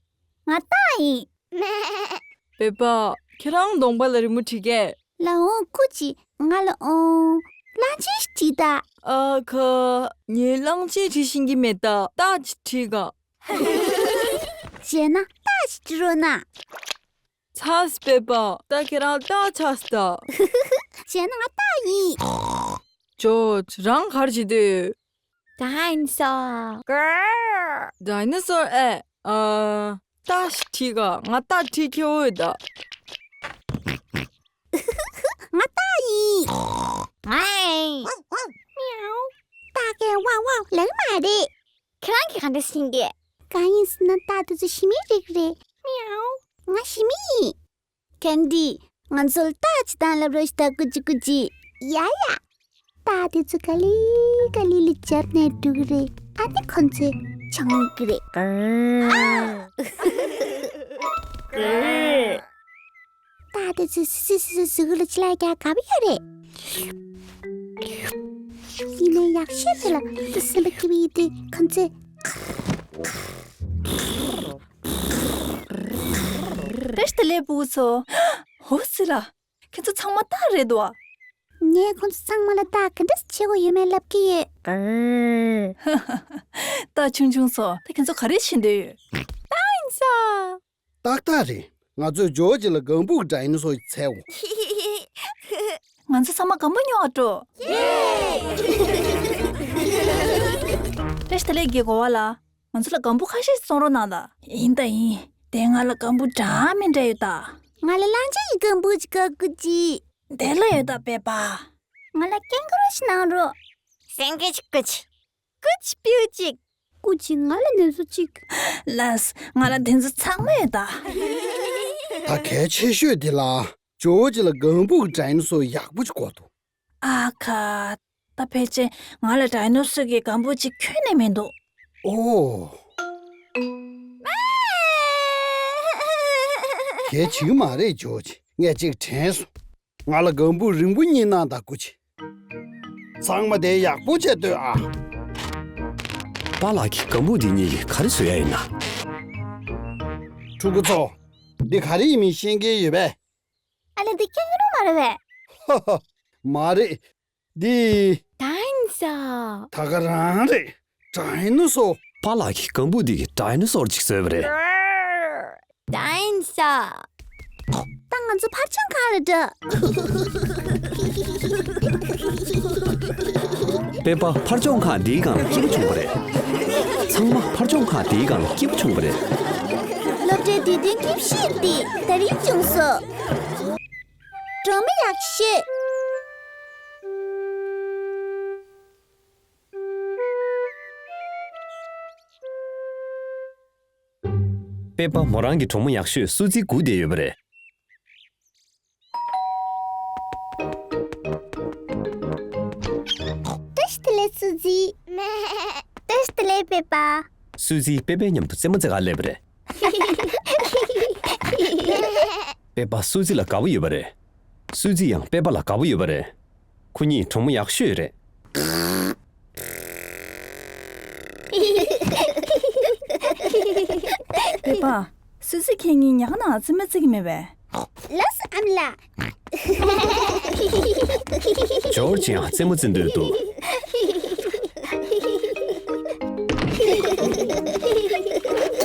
ང་སྟག་ཡིན། པེ་པ། ཁྱེད་རང་གདོང་པ་ལ་རི་མོ་བྲིས་ཀས། ལ་འོང་སྐུ་མཁྱེན། ང་ལ་འོང་། གླང་ཆེན་ཞིག་བྲིས་ད། ཨ་ཁ། ངས་གླང་ཆེན་བྲིས་ཤེས་ཀྱི་མེད་ད། སྟག་ཅིག་བྲིས་ག། བྱས་ན་སྟག་ཅིག་བྲིས་རོགས་གནང་། ཚ་སི་པེ་པ། ད་ཁྱེད་རང་སྟག་ཆགས་སི་ད། བྱས་ན་ང་སྟག་ཡིན། ཇོརྗ། རང་ག་རེ་བྱེད་འདོད། ཌའི་ནོ་སོར་གར། ཌའི་ནོ་སོར་ཨེ། ཨ། སྟག་ཞིག་བྲིས་ག། ང་སྟག་བྲིས་ཁེལ་ཡོད་ད། ང་སྟག་ཡིན། ཝའི། མིའུ། སྟག་གི་ཝའོ་ཝའོ་ལབ་མ་རེད། ཁྱེད་རང་གིས་ག་འདྲ་ཤེས་ཀྱི། གང་ཡིན་ཟེར་ན་སྟག་དེ་ཚོ་ཞི་མིའི་རིགས་རེད། མིའུ། ང་ཞི་མི་ཡིན། ཀན་ཌི། ང་ཚོ་ལ་སྟག་བྱེད་སྟངས་ལབ་རོགས་ཞིག་དང་། ཀུ་ཅི་ཀུ་ཅི། ཡ་ཡ། སྟག་དེ་ཚོ་ག་ལེ་ག་ལེ་ལ་འཇབ་ནས་འགྲོ་གི་རེད། ཨ་ནི་ཁོ་ཚོས་ཆང་གི་རེད། གར། གར། ད་དེ་སི་སི་སི་སི་སི་གུ་ལ་ཅི་ལ་རྒྱག་ག་བ་ཡོད་རེད། ཡིན་ནའི་ཡག་ཤོས་དེ་ལ་དེ་སེམས་པ་སྐྱིད་པོ་ཡིན་དེ་ཁོང་ཚོས། བཀྲ་ཤིས་བདེ་ལེགས་ཕྲུ་གུ་ཚོ། འོ་ཙི་ལ། ཁྱེད་ཚོ་ཚང་མ་སྟག་རེད་དོ། ངས་ཁོང་ཚོ་ཚང་མ་ལ་སྟག་ག་འདྲ་བྱེད་དགོས་ཡོད་མེད་ལབ་ཀྱི་ཡོད། སྟག་ཆུང་ཆུང་ཚོ་ད་ཁྱེད་ཚོ་ག་རེ་བྱེད་འདོད་ཡོད། ད་ཡིན་ས། ཏག་ཏག་རེད། ང་ཚོས་ཇོ་ཇི་ལ་སྒམ་པོ་གི་ཌའི་ནོ་སོར་ཅིག་འཚོལ་དགོས། ང་ཚོ་ཚང་མ་སྒམ་པོ་ཉོ་བར་འགྲོ། བཀྲ་ཤིས་བདེ་ལེགས་ཀྱི་གོ་བ་ལ། ང་ཚོ་ལ་སྒམ་པོ་ཁ་ཤས་ཤིག་བཙོང་རོགས་གནང་དང་། ཡིན་ད་ཡིན། དེ་ང་ལ་སྒམ་པོ་འདྲ་མི་འདྲ་ཡོད་ད། ང་ལ་གླང་ཆེན་གྱི་སྒམ་པོ་ཅིག་དགོས་ཀྱི། དེ་ལ་ཡོད་ད་པེ་པ། ང་ལ་ཀེང་གུ་རུ་ཞིག་གནང་རོགས། སེང་གེ་ཅིག་དགོས་ཀྱི། ཀུ་ཅི་པིའུ་ཅིག་ཀུ་ཅི་ང་ལ་ནེ་ཙོ་ཅིག་ལགས། ང་ལ་དེ་ཚོ་ཚང་མ་ཡོད་ད། ད་གལ་ཆེ་ཤོས་དེ་ལ་ཇོ་ཇི་ལ་སྒམ་པོ་གི་ཌའི་ནོ་སོར་ཡག་པོ་ཅིག་དགོས་འདུག་ཨ་ཁ། ད་ཕལ་ཆེར་ང་ལ་ཌའི་ནོ་སོར་གྱི་སྒམ་པོ་ཅིག་ཁྱོན་ནས་མི་འདུག་ཨོ། གལ་ཆེ་གི་མ་རེད་ཇོ་ཇི། ངས་ཅིག་དྲན་སོང་། ང་ལ་སྒམ་པོ་རིང་པོ་གཉིས་གནང་དང་ཀུ་ཅི། ཚང་མ་དེ་ཡག་པོ་བྱས་སྡོད་ཨ། པཱ་ལགས་ཀྱིས་སྒམ་པོ་འདི་གཉིས་ཀྱིས་ག་རེ་བཟོ་ཡ་ཡིན་ན། ཕྲུ་གུ་ཚོ། འདི་ག་རེ་ཡིན་མིན་ཤེས་མཁན་ཡོད་པས། ཨ་ལེ་འདི་ཀེང་གུ་རུ་མ་རེད་པས། ཧ་ཧ། མ་རེད། འདི། ཌའི་ནོ་སོར། ད་ག་རང་རེད། ཌའི་ནོ་སོར། པཱ་ལགས་ཀྱིས་སྒམ་པོ་འདི་གི་ཌའི་ནོ་སོར་ཅིག་བཟོས་པ་རེད། ཌའི་ནོ་སོར། ད་ང་ཚོ་ཕར་ཕྱོགས་ཁ་ལ་འགྲོ། པེ་པ་ཕར་ཕྱོགས་ཁ་འདིའི་སྒང་ལ་སྐྱིད་པོ་བྱུང་བ་རེད། ཚང་མ་ཕར་ཕྱོགས་ཁ་འདིའི་སྒང་ལ་སྐྱིད་པོ་བྱུང་བ་རེད། སློབ་གྲྭའི་དུས་སྟོན་དུས་ཆེན་འདི་ད་རིང་བྱུང་སོང་། གྲོགས་མོ་ཡག་ཤོས། པེ་པ་མོ་རང་གི་གྲོགས་མོ་ཡག་ཤོས་སུ་ཙི་སྒུག་བསྡད་ཡོད་པ་རེད། བཀྲ་ཤིས་བདེ་ལེགས་སུ་ཙི། བཀྲ་ཤིས་བདེ་ལེགས་པེ་པ། སུ་ཙི་པེ་པའི་མཉམ་དུ་རྩེད་མོ་རྩེ་གར་སླེབས་པ་རེད། པེ་པ་སུ་ཙི་ལ་དགའ་པོ་ཡོད་པ་རེད། སུ་ཙི་ཡང་པེ་པ་ལ་དགའ་པོ་ཡོད་པ་རེད། ཁོ་གཉིས་གྲོགས་མོ་ཡག་ཤོས་རེད། པེ་པ། སུ་ཙི་ཁྱེད་གཉིས་ཉལ་ཁང་ནང་རྩེད་མོ་རྩེ་གི་མེད་པས། ལགས་སོ་ཨ་མ་ལགས། ཇོར་ཇི་ཡང་རྩེད་མོ་རྩེ་འདོད་འདུག་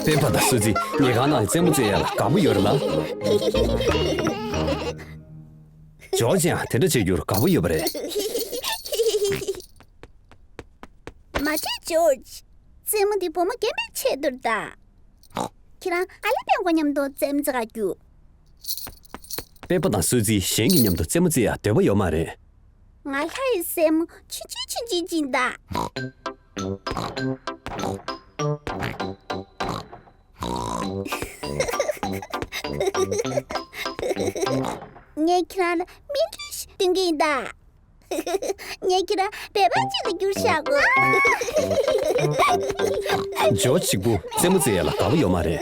པེ་པ་དང་སུ་ཙི་ཉལ་ཁང་ནང་རྩེད་མོ་རྩེ་ཡ་ལ་དགའ་པོ་ཡོད་རེད་ལ། ཇོར་ཇི་ཡང་དེ་འདྲ་བྱེད་རྒྱུར་དགའ་པོ་ཡོད་པ་རེད། མ་བྱེད་ཇོར་ཇི། རྩེད་མོ་འདི་བུ་མོ་རྒན་པའི་ཆེད་དུ་རེད་ད། ཁྱེད་རང་ཨ་ལེ་པེ་པ་མཉམ་དུ་རྩེད་མོ་རྩེ་གར་རྒྱུགས། པེ་པ་དང་སུ་ཙི་གཞན་གྱི་མཉམ་དུ་རྩེད་མོ་རྩེ་ཡ་འདོད་པ་ཡོད་མ་རེད། ང་ལྷ་ཡི་སྲས་མོ་ཆུང་ཆུང་ཆུང་ཆུང་ཅིག་ཡིན་ད། ངས་ཁྱེད་རང་ལ་སྨན་ཁྲིད་ཞིག་སྟོན་གྱི་ཡིན་ད། ངས་ཁྱེད་རང་བོད་པ་ཅིག་ལ་འགྱུར་བཞག་གོ། ཇོ་གཅིག་པུ་རྩེད་མོ་རྩེ་ཡ་ལ་དགའ་པོ་ཡོད་མ་རེད།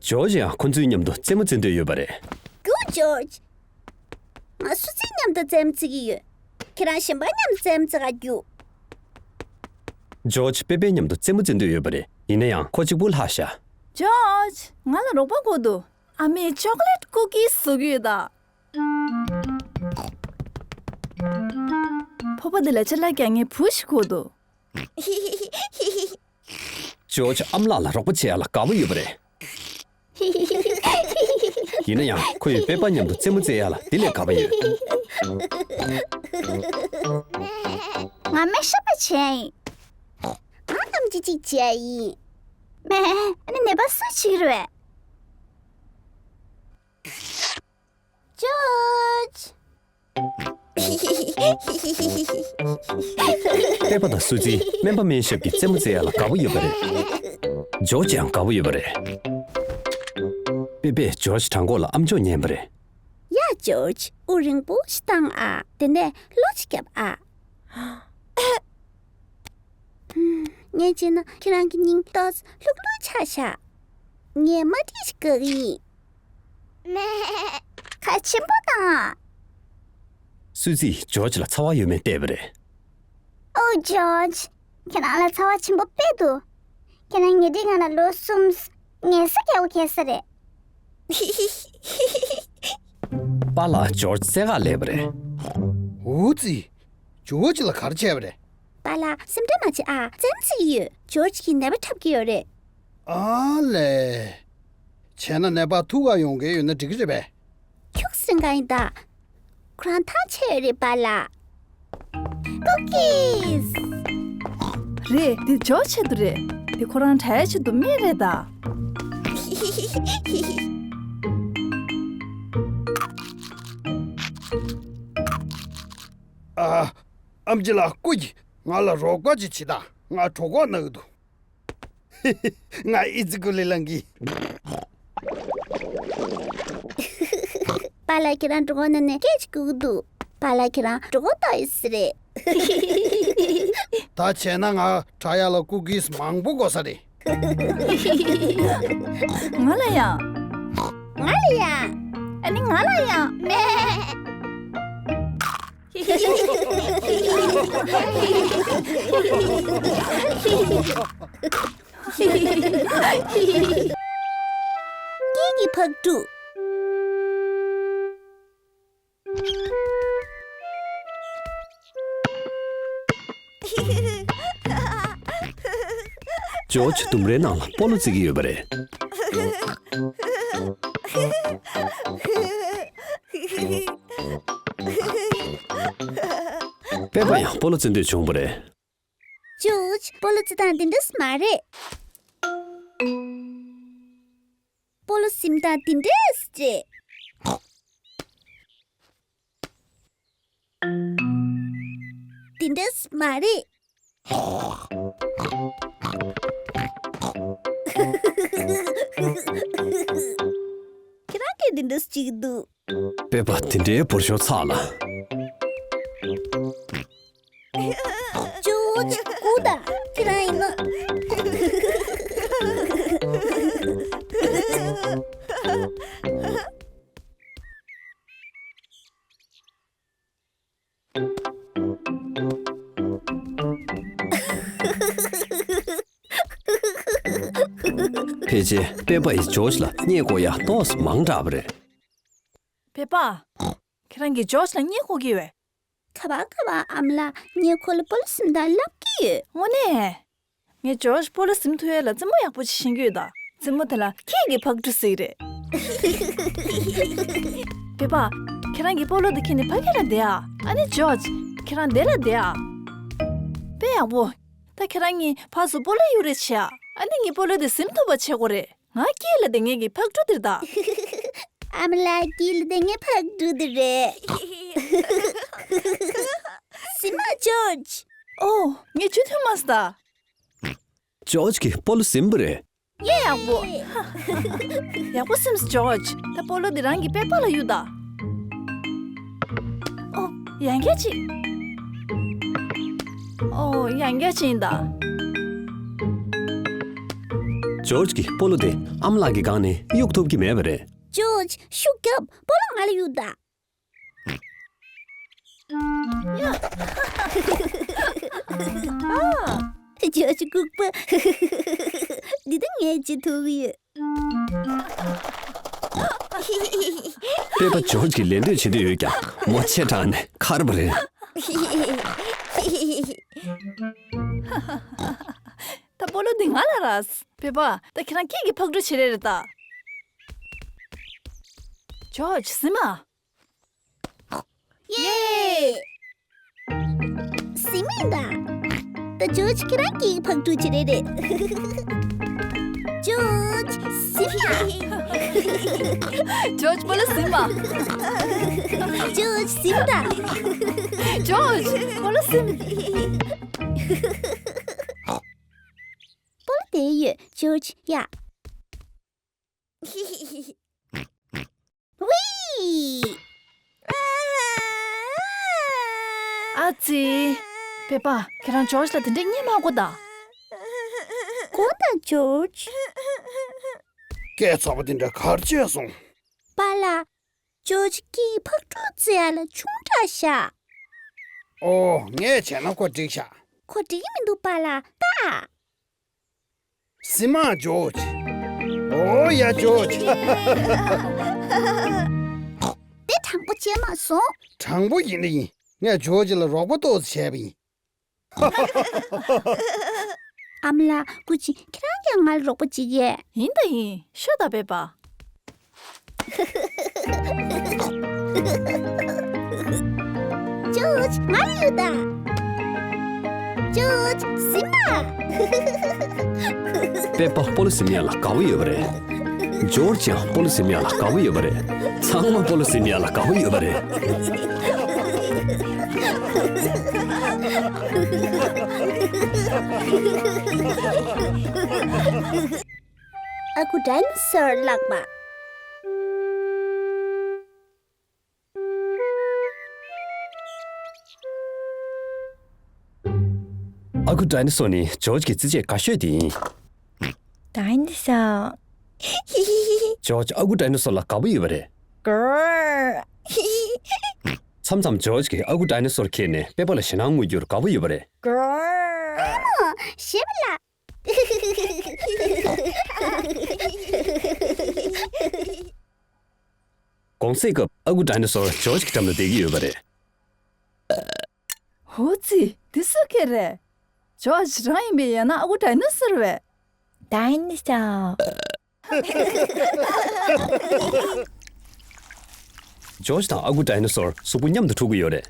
ཇོ་ཇི་ཡང་ཁོ་ཚོའི་མཉམ་དུ་རྩེད་མོ་རྩེ་འདོད་ཡོད་པ་རེད། རྒྱུགས་ཇོ་ཇི། ང་སུ་ཙིའི་མཉམ་དུ་རྩེད་མོ་རྩེ་གི་ཡོད། ཁྱེད་རང་གཞན་པ་མཉམ་དུ་རྩེད་མོ་རྩེ་ག་རྒྱུགས། ཇོ་ཇི་པེ་པེའི་མཉམ་དུ་རྩེད་མོ་རྩེ་འདོད་ཡོད་པ་རེད། ཡིན་ན་ཡང་ཁོ་གཅིག་པུ་ལྷག་ཤག་ཇོ་ཇི། ང་ལ་རོགས་པ་དགོས་འདུག་ཨ་མས་ཅོག་ལེ་ཊི་ཀུ་ཀིས་བཟོ་གི་ཡོད་ད། ཕོར་པ་འདི་ལ་ཅ་ལག་རྒྱག་མཁན་བུ་ཞིག་དགོས་འདུག་ཇོ་ཇི་ཨ་མ་ལགས་ལ་རོགས་པ་བྱེད་ཡ་ལ་དགའ་པོ་ཡོད་པ་རེད། ཡིན་ན་ཡང་ཁོ་ཡིས་པེ་པ་མཉམ་དུ་རྩེད་མོ་རྩེ་ཡ་ལ་དེ་ལས་དགའ་པོ་ཡོད། ང་སྨན་ཞབས་པ་བྱས་ཡིན། ང་ཨེམ་ཆི་གཅིག་བྱས་ཡིན། མེ། ཨ་ནི་ནད་པ་སུ་བྱེད་ཀྱི་རེད། ཇོ་ཇི། པེ་པ་དང་སུ་ཙི་སྨན་པ་སྨན་ཞབས་ཀྱིས་རྩེད་མོ་རྩེ་ཡ་ལ་དགའ་པོ་ཡོད་པ་རེད། ཇོ་ཇི་ཡང་དགའ་པོ་ཡོད་པ་རེད། པེ་པས་ཇོ་ཇི་བྲང་ཁོག་ལ་ཨམ་ཅོག་ཉན་པ་རེད། ཡ་ཇོ་ཇི། དབུགས་རིང་པོ་ཞིག་བཏང་ཨ། དེ་ནས་གློ་ཅིག་བརྒྱབ་ཨ། ངས་བྱས་ན་ཁྱེད་རང་གི་སྙིང་ཏོག་ཙམ་ལྷུག་ལྷུག་ཆགས་ཤག་ངས་མ་ཏིས་གི་ཡིན། མེ། ཁ་ཆེན་པོ་དང་། སུ་ཙིས་ཇོརྗ་ལ་ཚ་བ་ཡོད་མེད་བལྟས་པ་རེད། ཨོ་ཇོརྗ། ཁྱེད་རང་ལ་ཚ་བ་ཆེན་པོ་དཔེ་འདུག་ཁྱེད་རང་ཉེ་འབྲེལ་ང་ལ་ལོ་གསུམ། ངལ་ས་རྒྱག་པ་གལ་ས་རེད། པཱ་ལགས་ཇོརྗ་རྩེད་གར་སླེབས་པ་རེད། འུ་ཙི། ཇོརྗ་ལ་ག་རེ་བྱས་པ་རེད། པཱ་ལགས་སེམས་ཁྲལ་མ་བྱེད་ཨ། རྩེད་མོ་རྩེ་གི་ཡོད། ཇོརྗ་གིས་ནད་པ་འཁྲབ་ཀྱི་ཡོད་རེད། ཨ་ལས། བྱས་ན་ནད་པ་ཐུག་ག་ཡོང་མཁན་ཡོད་ན་འགྲིག་གི་རེད་པས། ཁྱུག་སེང་ག་ཡིན་ད། ཁོ་རང་ཐག་ཆད་ཡོད་རེད་པཱ་ལགས། ཀུ་ཀིས། རེད། འདི་ཇོ་ཆེད་དུ་རེད། འདི་ཁོ་རང་དྲ་ཡ་ཆེད་དུ་སྨན་རེད་ད། ཨ། ཨམ་ཆི་ལགས་སྐུ་མཁྱེན། ང་ལ་རོགས་པ་ཅིག་བྱེད་དང་། ང་གྲོད་ཁོག་ན་གི་འདུག་ང་ཨི་ཙི་ཀུ་ལི་ལང་གི། པཱ་ལགས་ཁྱེད་རང་གྲོད་ཁོག་ན་ནས་སྐད་ཅིག་གུག་འདུག་པཱ་ལགས་ཁྱེད་རང་གྲོད་ཁོག་ལྟོགས་ཡོད་ས་རེད། ད་བྱས་ན་ང་དྲ་ཡ་ལ་ཀུ་ཀིས་མང་པོ་དགོས་ས་རེད། ང་ལ་ཡང་། ང་ལ་ཡང་། ཨ་ནི་ང་ལ་ཡང་། མེ། སྐད་ཀྱི་ཕག་གྲུ། ཇོརྗ་ལྡུམ་རའི་ནང་ལ་སྤོ་ལོ་རྩེ་གི་ཡོད་པ་རེད། པེ་པ་ཡང་སྤོ་ལོ་རྩེ་འདོད་བྱུང་བ་རེད། ཇོརྗ། སྤོ་ལོ་རྩེ་སྟངས་འདི་འདྲ་མ་རེད། སྤོ་ལོ་ཟིན་སྟངས་འདི་འདྲ་རེད། འདི་འདྲ་མ་རེད། ཁྱེད་རང་གིས་འདི་འདྲ་ཅིག་འདུག་པེ་པ་དེ་འདྲའི་བོར་ཤོར་ཚར་ལ། ཇོ་ཅིག་སྒུག་དང་། ཁྱེད་རང་ཡིན་ནོ། ཕལ་ཆེར་པེ་པ་ཡིས་ཇོརྗ་ལ་བརྙས་བཀོག་ཡ་ཏོག་ཙམ་མང་དྲགས་པ་རེད། པེ་པ། ཁྱེད་རང་གིས་ཇོརྗ་ལ་བརྙས་བཀོག་གི་ཡོད། ག་པར་ག་པར་ཨ་མ་ལགས། ངས་ཁོ་ལ་སྤོ་ལོ་ཟིན་སྟངས་བསླབ་ཀྱི་ཡོད། དངོས་གནས། ངས་ཇོརྗ་སྤོ་ལོ་ཟིན་ཐུབ་ཡ་ལ་རྩེད་མོ་ཡག་པོ་ཅིག་ཤེས་ཀྱི་ཡོད་ད། རྩེད་མོ་དེ་ལ་སྐད་ཀྱི་ཕག་གྲུ་ཟེར་གྱི་རེད། པེ་པ། ཁྱེད་རང་གིས་སྤོ་ལོ་དེ་ཁྱེར་ནས་ཕ་གི་ལ་བསྡད་ཨ། ཨ་ནི་ཇོརྗ། ཁྱེད་རང་འདི་ལ་བསྡད་ཨ། དཔེ་ཡག་པོ། ད་ཁྱེད་རང་གཉིས་ཕར་ཚུར་སྤོ་ལོ་གཡུག་རེས་བྱེད་ཨ། ཨ་ནི་ངས་སྤོ་ལོ་དེ་ཟིན་ཐུབ་པ་བྱེད་དགོས་རེད། ང་དཀྱིལ་ལ་བསྡད་མཁན་གྱི་ཕག་གྲུ་དེ་རེད་ད། ཨ་མ་ལགས། དཀྱིལ་ལ་བསྡད་མཁན་ཕག་གྲུ་དེ་རེད། ཟིན་མ་ཇོརྗ། ཨོ། ངས་ཇུས་ཐོན་མ་སོང་ད། ཇོརྗ་གིས་སྤོ་ལོ་ཟིན་པ་རེད། ཡེ། ཡག་པོ། ཡག་པོ་ཟིན་སོང་ཇོརྗ། ད་སྤོ་ལོ་འདི་རང་གི་པེ་པ་ལ་གཡུག་ད། ཨོ། ཡང་བསྐྱར་ཅིག་ཨོ། ཡང་བསྐྱར་ཅིག་ཡིན་ད། ཇོརྗ་གིས་སྤོ་ལོ་དེ་ཨ་མ་ལགས་ཀྱི་སྒང་ནས་གཡུག་ཐུབ་ཀྱི་མེད་པ་རེད། ཇོརྗ། ཤུགས་རྒྱོབ། སྤོ་ལོ་ང་ལ་གཡུག་ད། ཨ། ཇོརྗ་ལྐུགས་པ། འདི་ད་ངས་བྱེད་ཐུབ་ཡོད། པེ་པ་ཇོརྗ་གིས་ལད་ཟློས་བྱེད་འདོད་ཡོད་ཀྱང་མོ་ཆེ་དྲགས་ནས་ཁར་བ་རེད། ད་སྤོ་ལོ་འདི་ང་ལ་རག་པེ་པ། ད་ཁྱེད་རང་སྐད་ཀྱི་ཕག་གྲུ་བྱེད་རེས་རེད་ད། ཇོརྗ། ཟིན་མ། ཡེ། ཟིན་མིན་ད། ད་ཇོརྗ་ཁྱེད་རང་གི་ཕག་གྲུ་བྱེད་རེས་རེད། ཇོརྗ། ཟིན་མ། ཇོརྗ་སྤོ་ལོ་ཟིན་མ། ཇོརྗ་ཟིན་ད། ཇོརྗ་སྤོ་ལོ་ཟིན། སྤོ་ལོ་དེ་ཡོད་ཇོརྗ་ཡ། ཝི། ཨ་ཙི། པེ་པ། ཁྱེད་རང་ཇོརྗ་ལ་དེ་འདྲས་བརྙས་མ་དགོས་ད། དགོས་ད་ཇོརྗ། སྐད་ཚ་པོ་དེ་འདྲ་ག་རེ་བྱས་སོང་། པཱ་ལགས། ཇོརྗ་སྐད་ཕག་ཕྲུག་བརྩི་ཡ་ལ་ཆུང་དྲགས་ཤག་ཨོ། ངས་བྱས་ན་ཁོ་འགྲིག་ཤག་ཁོ་འགྲིག་གི་མི་འདུག་པཱ་ལགས་ད། སི་མ་ཇོརྗ། ཨོ་ཡ་ཇོརྗ། དེ་དྲང་པོ་བྱས་མ་སོང་། དྲང་པོ་ཡིན་ན་ཡིན། ངས་ཇོརྗ་ལ་རོགས་པ་ཏོག་ཙམ་བྱས་པ་ཡིན། ཨ་མ་ལགས། སྐུ་མཁྱེན། ཁྱེད་རང་གིས་ང་ལ་རོགས་པ་བྱེད་ཀྱི། ཡིན་ད་ཡིན། ཤོག་ད་པེ་པ། ཇོརྗ། ང་ལ་གཡུག་ད། ཇོརྗ། སི་མ། པེ་པ་སྤོ་ལོ་ཟིན་ཡ་ལ་དགའ་པོ་ཡོད་པ་རེད། ཇོརྗ་ཡང་སྤོ་ལོ་ཟིན་ཡ་ལ་དགའ་པོ་ཡོད་པ་རེད། ཚང་མ་སྤོ་ལོ་ཟིན་ཡ་ལ་དགའ་པོ་ཡོད་པ་རེད། ཨ་ཁུ་ཌའི་ནོ་སོར་ལགས་པ། ཨ་ཁུ་ཌའི་ནོ་སོར་ནི་ཇོརྗ་གི་རྩེད་ཆས་དགའ་ཤོས་དེ་ཡིན། ཌའི་ནོ་སོར། ཇོརྗ་ཨ་ཁུ་ཌའི་ནོ་སོར་ལ་དགའ་པོ་ཡོད་པ་རེད། གོ། མཚམས་མཚམས་ཇོརྗ་གིས་ཨ་ཁུ་ཌའི་ནོ་སོར་ཁྱེར་ནས་པེ་པ་ལ་ཞེད་སྣང་དངོས་རྒྱུར་དགའ་པོ་ཡོད་པ་རེད། གོ། ཞེས་པ་ལ། གུང་སེང་སྐབས་ཨ་ཁུ་ཌའི་ནོ་སོར་ཇོརྗ་གི་འགྲམ་དུ་བསྡད་ཀྱི་ཡོད་པ་རེད། ཧོ་ཙི། འདི་སུ་ཁྱེད་རེད། ཇོརྗ་རང་ཡིན་པས། ཡང་ན་ཨ་ཁུ་ཌའི་ནོ་སོར་བས། ཌའི་ནོ་སོར། ཇོརྗ་དང་ཨ་ཁུ་ཌའི་ནོ་སོར་གཟུགས་པོ་མཉམ་དུ་འཁྲུག་གི་ཡོད་རེད།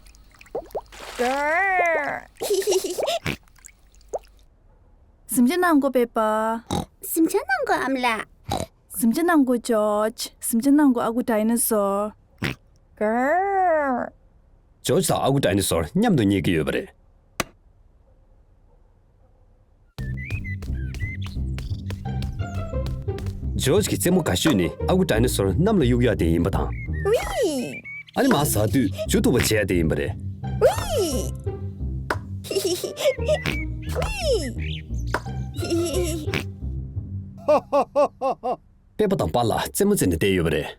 གཟིམ་ཆ་གནང་དགོས་པས་པ། གཟིམ་ཆ་གནང་དགོས་ཨ་མ་ལགས། གཟིམ་ཆ་གནང་དགོས་ཇོརྗ། གཟིམ་ཆ་གནང་དགོས་ཨ་ཁུ་ཌའི་ནོ་སོར། གར། ཇོརྗ་དང་ཨ་ཁུ་ཌའི་ནོ་སོར་མཉམ་དུ་ཉལ་གྱི་ཡོད་པ་རེད། ཇོརྗ་གི་རྩེད་མོ་དགའ་ཤོས་ནི་ཨ་ཁུ་ཌའི་ནོ་སོར་གནམ་ལ་གཡུག་ཡག་དེ་ཡིན་པ་དང་། ཝི། ཨ་ནི་མར་ཟགས་དུས་མཇུག་མཐུག་པ་བྱེད་ཡག་དེ་ཡིན་པ་རེད། ཝི། ཝི། པེ་པ་དང་པཱ་ལགས་རྩེད་མོ་རྩེ་ནས་བསྡད་ཡོད་པ་རེད།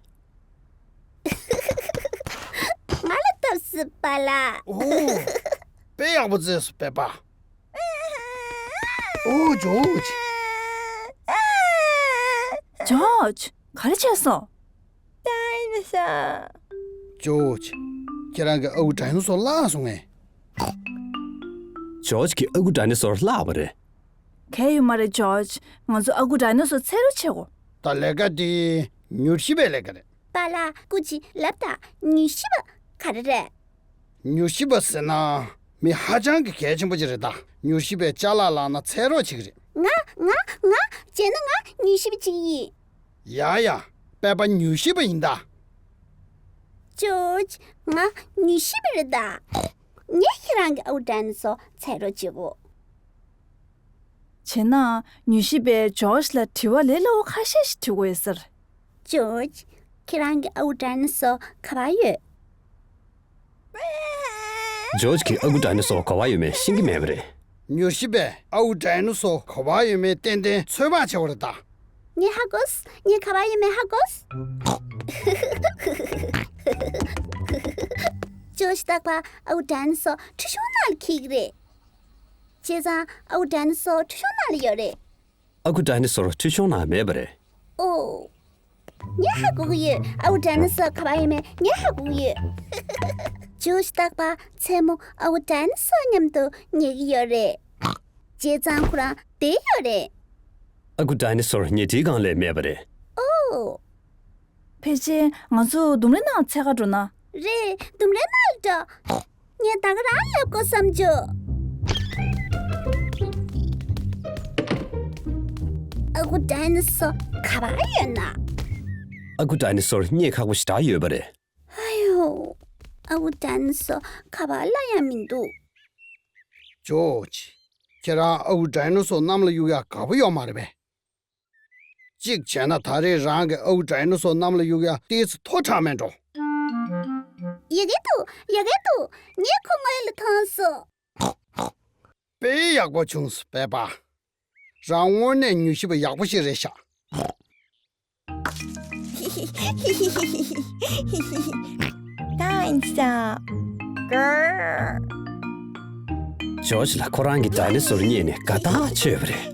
ང་ལ་ལྟོས་ཤིག་པཱ་ལགས། ཨོ། དཔེ་ཡག་པོ་རྩེས་སོང་པེ་པ། ཨོ་ཇོརྗ། ཇོརྗ། ག་རེ་བྱས་སོང་། ཌའི་ནོ་སོར། ཇོརྗ། ཁྱེད་རང་གིས་ཨ་ཁུ་ཌའི་ནོ་སོར་བརླགས་སོང་ངས། ཇོརྗ་གིས་ཨ་ཁུ་ཌའི་ནོ་སོར་བརླགས་པ་རེད། གལ་ཡོད་མ་རེད་ཇོརྗ། ང་ཚོ་ཨ་ཁུ་ཌའི་ནོ་སོར་འཚོལ་རོགས་བྱེད་དགོས། ད་ལས་ཀ་དེ་མྱུལ་ཞིབ་པའི་ལས་ཀ་རེད། པཱ་ལགས། སྐུ་མཁྱེན་ལབ་དང་། མྱུལ་ཞིབ་པ་ག་རེ་རེད། མྱུལ་ཞིབ་པ་ཟེར་ན་མི་ཧ་ཅང་གི་གལ་ཆེན་པོ་ཅིག་རེད་ད། མྱུལ་ཞིབ་པས་ཅ་ལག་བརླགས་ན་འཚོལ་རོགས་བྱེད་ཀྱི་རེད། ང་ང་ང་བྱས་ན་ང་མྱུལ་ཞིབ་པ་ཅིག་ཡིན། ཡ་ཡ། པེ་པ་མྱུལ་ཞིབ་པ་ཡིན་ད། ཇོརྗ། ང་མྱུལ་ཞིབ་པ་རེད་ད། ངས་ཁྱེད་རང་གི་ཨ་ཁུ་ཌའི་ནོ་སོར་འཚོལ་རོགས་བྱེད་དགོས། བྱས་ན་མྱུལ་ཞིབ་པས་ཇོརྗ་ལ་དྲི་བ་ལས་སླ་པོ་ཁ་ཤས་ཤིག་དྲི་དགོས་ཡོད་ས་རེད། ཇོརྗ། ཁྱེད་རང་གི་ཨ་ཁུ་ཌའི་ནོ་སོར་ག་པར་ཡོད། ཇོརྗ་གིས་ཨ་ཁུ་ཌའི་ནོ་སོར་ག་པར་ཡོད་མེད་ཤེས་ཀྱི་མེད་པ་རེད། མྱུལ་ཞིབ་པས་ཨ་ཁུ་ཌའི་ནོ་སོར་ག་པར་ཡོད་མེད་ཏན་ཏན་ཚོད་དཔག་བྱེད་པ་རེད་ད། ངས་ཧ་གོ་སོང་། ངས་ག་པར་ཡོད་མེད་ཧ་གོ་སོང་། ཇོརྗ། རྟག་པར་ཨ་ཁུ་ཌའི་ནོ་སོར་ཁྲིད་གཞུང་ནང་ལ་འཁྱེར་གྱི་རེད། བྱས་ཙང་ཨ་ཁུ་ཌའི་ནོ་སོར་ཁྲིད་གཞུང་ནང་ལ་ཡོད་རེད། ཨ་ཁུ་ཌའི་ནོ་སོར་ཁྲིད་གཞུང་ནང་མེད་པ་རེད། ཨོ། ངས་ཧ་གོ་གི་ཡོད། ཨ་ཁུ་ཌའི་ནོ་སོར་ག་པར་ཡོད་མེད་ངས་ཧ་གོ་གི་ཡོད། ཇོརྗ་རྟག་པར་མཚན་མོ་ཨ་ཁུ་ཌའི་ནོ་སོར་མཉམ་དུ་ཉལ་གྱི་ཡོད་རེད། བྱས་ཙང་ཁོ་རང་བསྡད་ཡོད་རེད། ཨ་ཁུ་ཌའི་ནོ་སོར་ཉལ་ཁྲིའི་སྒང་ལ་མེད་པ་རེད། ཨོ། ཕལ་ཆེར་ང་ཚོ་ལྡུམ་རའི་ནང་འཚོལ་ག་འགྲོ་ན། རེད། ལྡུམ་རའི་ནང་ལ་འགྲོ། ངས་ད་ག་རང་ལབ་དགོས་བསམ་བྱུང་། ཨ་ཁུ་ཌའི་ནོ་སོར་ག་པར་ཡོད་ན། ཨ་ཁུ་ཌའི་ནོ་སོར་རྙེད་ཁག་པོ་ཞེ་དྲག་ཡོད་པ་རེད། ཨ་ཡོ། ཨ་ཁུ་ཌའི་ནོ་སོར་ག་པར་ལ་ཡང་མི་འདུག་ཇོརྗ། ཁྱེད་རང་ཨ་ཁུ་ཌའི་ནོ་སོར་གནམ་ལ་གཡུག་ཡག་དགའ་པོ་ཡོད་མ་རེད་པས། གཅིག་བྱས་ན་ད་རེས་རང་གིས་ཨ་ཁུ་ཌའི་ནོ་སོར་གནམ་ལ་གཡུག་ཡག་ཏོག་ཙམ་མཐོ་དྲགས་མེད་འགྲོ། ཡག་གི་འདུག་ཡག་གི་འདུག་ངས་ཁོ་ངོས་ལ་མཐོང་སོང་། དཔེ་ཡག་པོ་བྱུང་སོང་པེ་པ། རང་དངོས་གནས་མྱུལ་ཞིབ་པ་ཡག་པོ་ཞིག་རེད་ཤག་ད་ཡིན་ས། ཇོརྗ་ལ་ཁོ་རང་གི་ཌའི་ནོ་སོར་རྙེད་ནས་དགའ་ཐག་ཆོད་པ་རེད།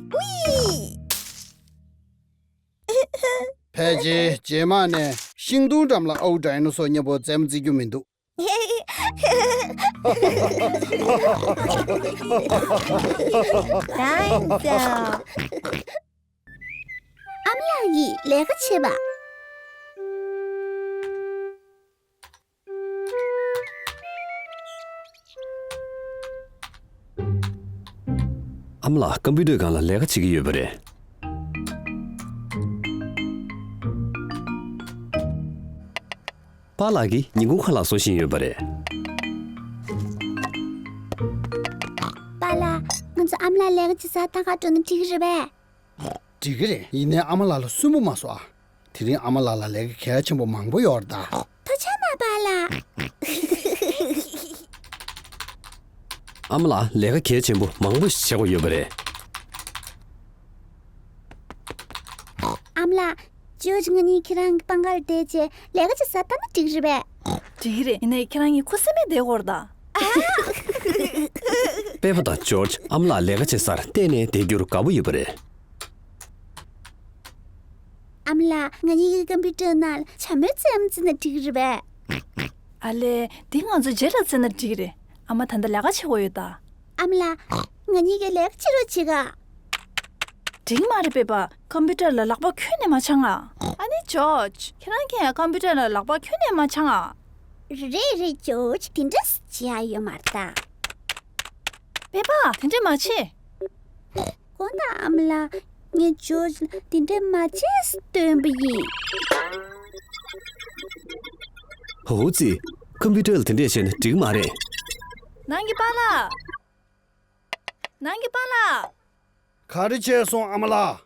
ཕལ་ཆེར་རྗེས་མ་ནས་ཤིང་སྡོང་འགྲམ་ལ་ཨའུ་ཌའི་ནོ་སོར་མཉམ་པོ་རྩེད་མོ་རྩེ་རྒྱུ་མི་འདུག་ཨ་མ་ལགས་ཀྱིས་ལས་ཀ་བྱེད་པ། ཨ་མ་ལགས་ཀམ་པུ་ཊར་སྒང་ལ་ལས་ཀ་བྱེད་ཀྱི་ཡོད་པ་རེད། པཱ་ལགས་ཀྱིས་ཉིན་གུང་ཁ་ལག་བཟོ་བཞིན་ཡོད་པ་རེད། པཱ་ལགས། ང་ཚོ་ཨ་མ་ལགས་ལས་ཀ་བྱེད་སར་ལྟ་ག་འགྲོ་ན་འགྲིག་གི་རེད་པས། འགྲིག་གི་རེད། ཡིན་ནའི་ཨ་མ་ལགས་ལ་སུན་པོ་མ་བཟོ་ཨ། དེ་རིང་ཨ་མ་ལགས་ལ་ལས་ཀ་གལ་ཆེན་པོ་མང་པོ་ཡོད་རེད་ད། ཐུགས་རྗེ་གནང་པཱ་ལགས། ཨ་མ་ལགས་ལས་ཀ་གལ་ཆེན་པོ་མང་པོ་ཞིག་བྱེད་དགོས་ཡོད་པ་རེད། ཨ་མ་ལགས། ཇོརྗ་ང་གཉིས་ཁྱེད་རང་གི་པང་ཁར་བསྡད་བྱས་ལས་ཀ་བྱེད་སར་ལྟ་ན་འགྲིག་གི་རེད་པས། འགྲིག་གི་རེད། ཡིན་ནའི་ཁྱེད་རང་གཉིས་ཁུ་སིམ་མེར་བསྡད་དགོས་རེད་ད། པེ་པ་དང་ཇོརྗ་ཨ་མ་ལགས་ལས་ཀ་བྱེད་སར་གཏན་ནས་བསྡད་རྒྱུར་དགའ་པོ་ཡོད་པ་རེད། ཨ་མ་ལགས། ང་གཉིས་ཀྱིས་ཀམ་པུ་ཊར་ནང་ལ་བྱ་མོའི་རྩེད་མོ་རྩེས་ན་འགྲིག་གི་རེད་པས། ཨ་ལས། འདི་ང་ཚོ་རྗེས་ལ་རྩེས་ན་འགྲིག་གི་རེད། ཨ་མ་ད་ལྟ་ལས་ཀ་བྱེད་དགོས་ཡོད་ད། ཨ་མ་ལགས། ང་གཉིས་ཀྱིས་ལས་ཀ་བྱེད་རོགས་བྱེད་ག་འགྲིག་མ་རེད་པེ་པ། ཀམ་པུ་ཊར་ལ་ལག་པ་ཁྱོན་ནས་མ་འཆང་ཨ། ཨ་ནི་ཇོརྗ། ཁྱེད་རང་གིས་ཀམ་པུ་ཊར་ལ་ལག་པ་ཁྱོན་ནས་མ་འཆང་ཨ། རེད་རེད་ཇོརྗ། དེ་འདྲ་བྱེད་ཡ་ཡོད་མ་རེད་ད། པེ་པ། དེ་འདྲ་མ་བྱེད། དགོངས་དག་ཨ་མ་ལགས། ངས་ཇོརྗ་ལ་དེ་འདྲ་མ་བྱེད་ཟེར་སྟོན་པ་ཡིན། ཧོ་ཙི། ཀམ་པུ་ཊར་ལ་དེ་འདྲས་བྱས་ན་འགྲིག་མ་རེད། ནང་གི་པཱ་ལགས། ནང་གི་པཱ་ལགས། ག་རེ་བྱས་སོང་ཨ་མ་ལགས།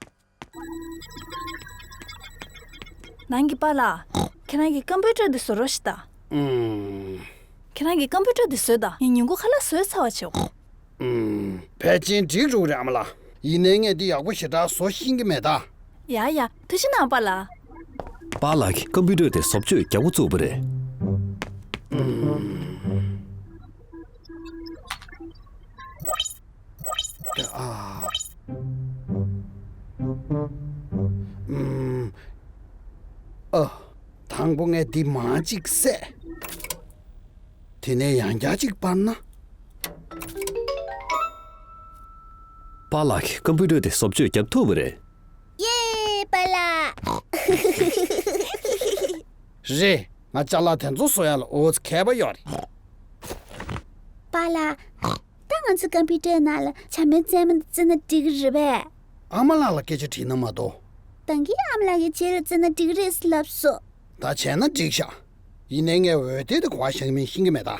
ནང་གི་པཱ་ལགས། ཁྱེད་རང་གིས་ཀམ་པུ་ཊར་འདི་བཟོ་རོགས་ཞེས་ད། ཨུམ། ཁྱེད་རང་གིས་ཀམ་པུ་ཊར་འདི་བཟོས་ད། ངས་ཉིན་གུང་ཁ་ལག་བཟོས་ཚར་བ་བྱེད། ཨུམ། ཕལ་ཆེར་འགྲིག་འགྲོ་གི་རེད་ཨ་མ་ལགས། ཡིན་ནའི་ངས་འདི་ཡག་པོ་ཞེ་དྲག་བཟོ་ཤེས་ཀྱི་མེད་ད། ཡ་ཡ། ཐུགས་རྗེ་གནང་པཱ་ལགས། པཱ་ལགས་ཀྱིས་ཀམ་པུ་ཊར་དེ་བཟོ་བཅོས་རྒྱག་འགོ་བཙུགས་པ་རེད། ཨ། ཨ། དང་པོ་ངས་འདི་མར་གཅིག་བསད། དེ་ནས་ཡང་བསྐྱར་གཅིག་སྤར་ན། པཱ་ལགས་ཀྱིས་ཀམ་པུ་ཊར་དེ་བཟོ་བཅོས་བརྒྱབ་ཐུབ་པ་རེད། ཡེ། པཱ་ལགས། རེད། ང་ཅ་ལག་དེ་ཚོ་བཟོ་ཡ་ལ་འོ་ཙི་མཁས་པ་ཡོད་རེད། པཱ་ལགས། ད་ང་ཚོ་ཀམ་པུ་ཊར་ནང་ལ་བྱ་མོའི་རྩེད་མོ་འདི་རྩེས་ན་འགྲིག་གི་རེད་པས། ཨ་མ་ལགས་ལ་སྐད་ཆ་དྲིས་ན་མ་གཏོགས། ད་གིན་ཨ་མ་ལགས་ཀྱིས་རྗེས་ལ་རྩེས་ན་འགྲིག་གི་རེད་ལབ་སོང་། ད་བྱས་ན་འགྲིག་ཤག་ཡིན་ནའི་ངས་འོད་སྡེར་དེ་ག་པར་བཞག་མིན་ཤེས་ཀྱི་མེད་ད།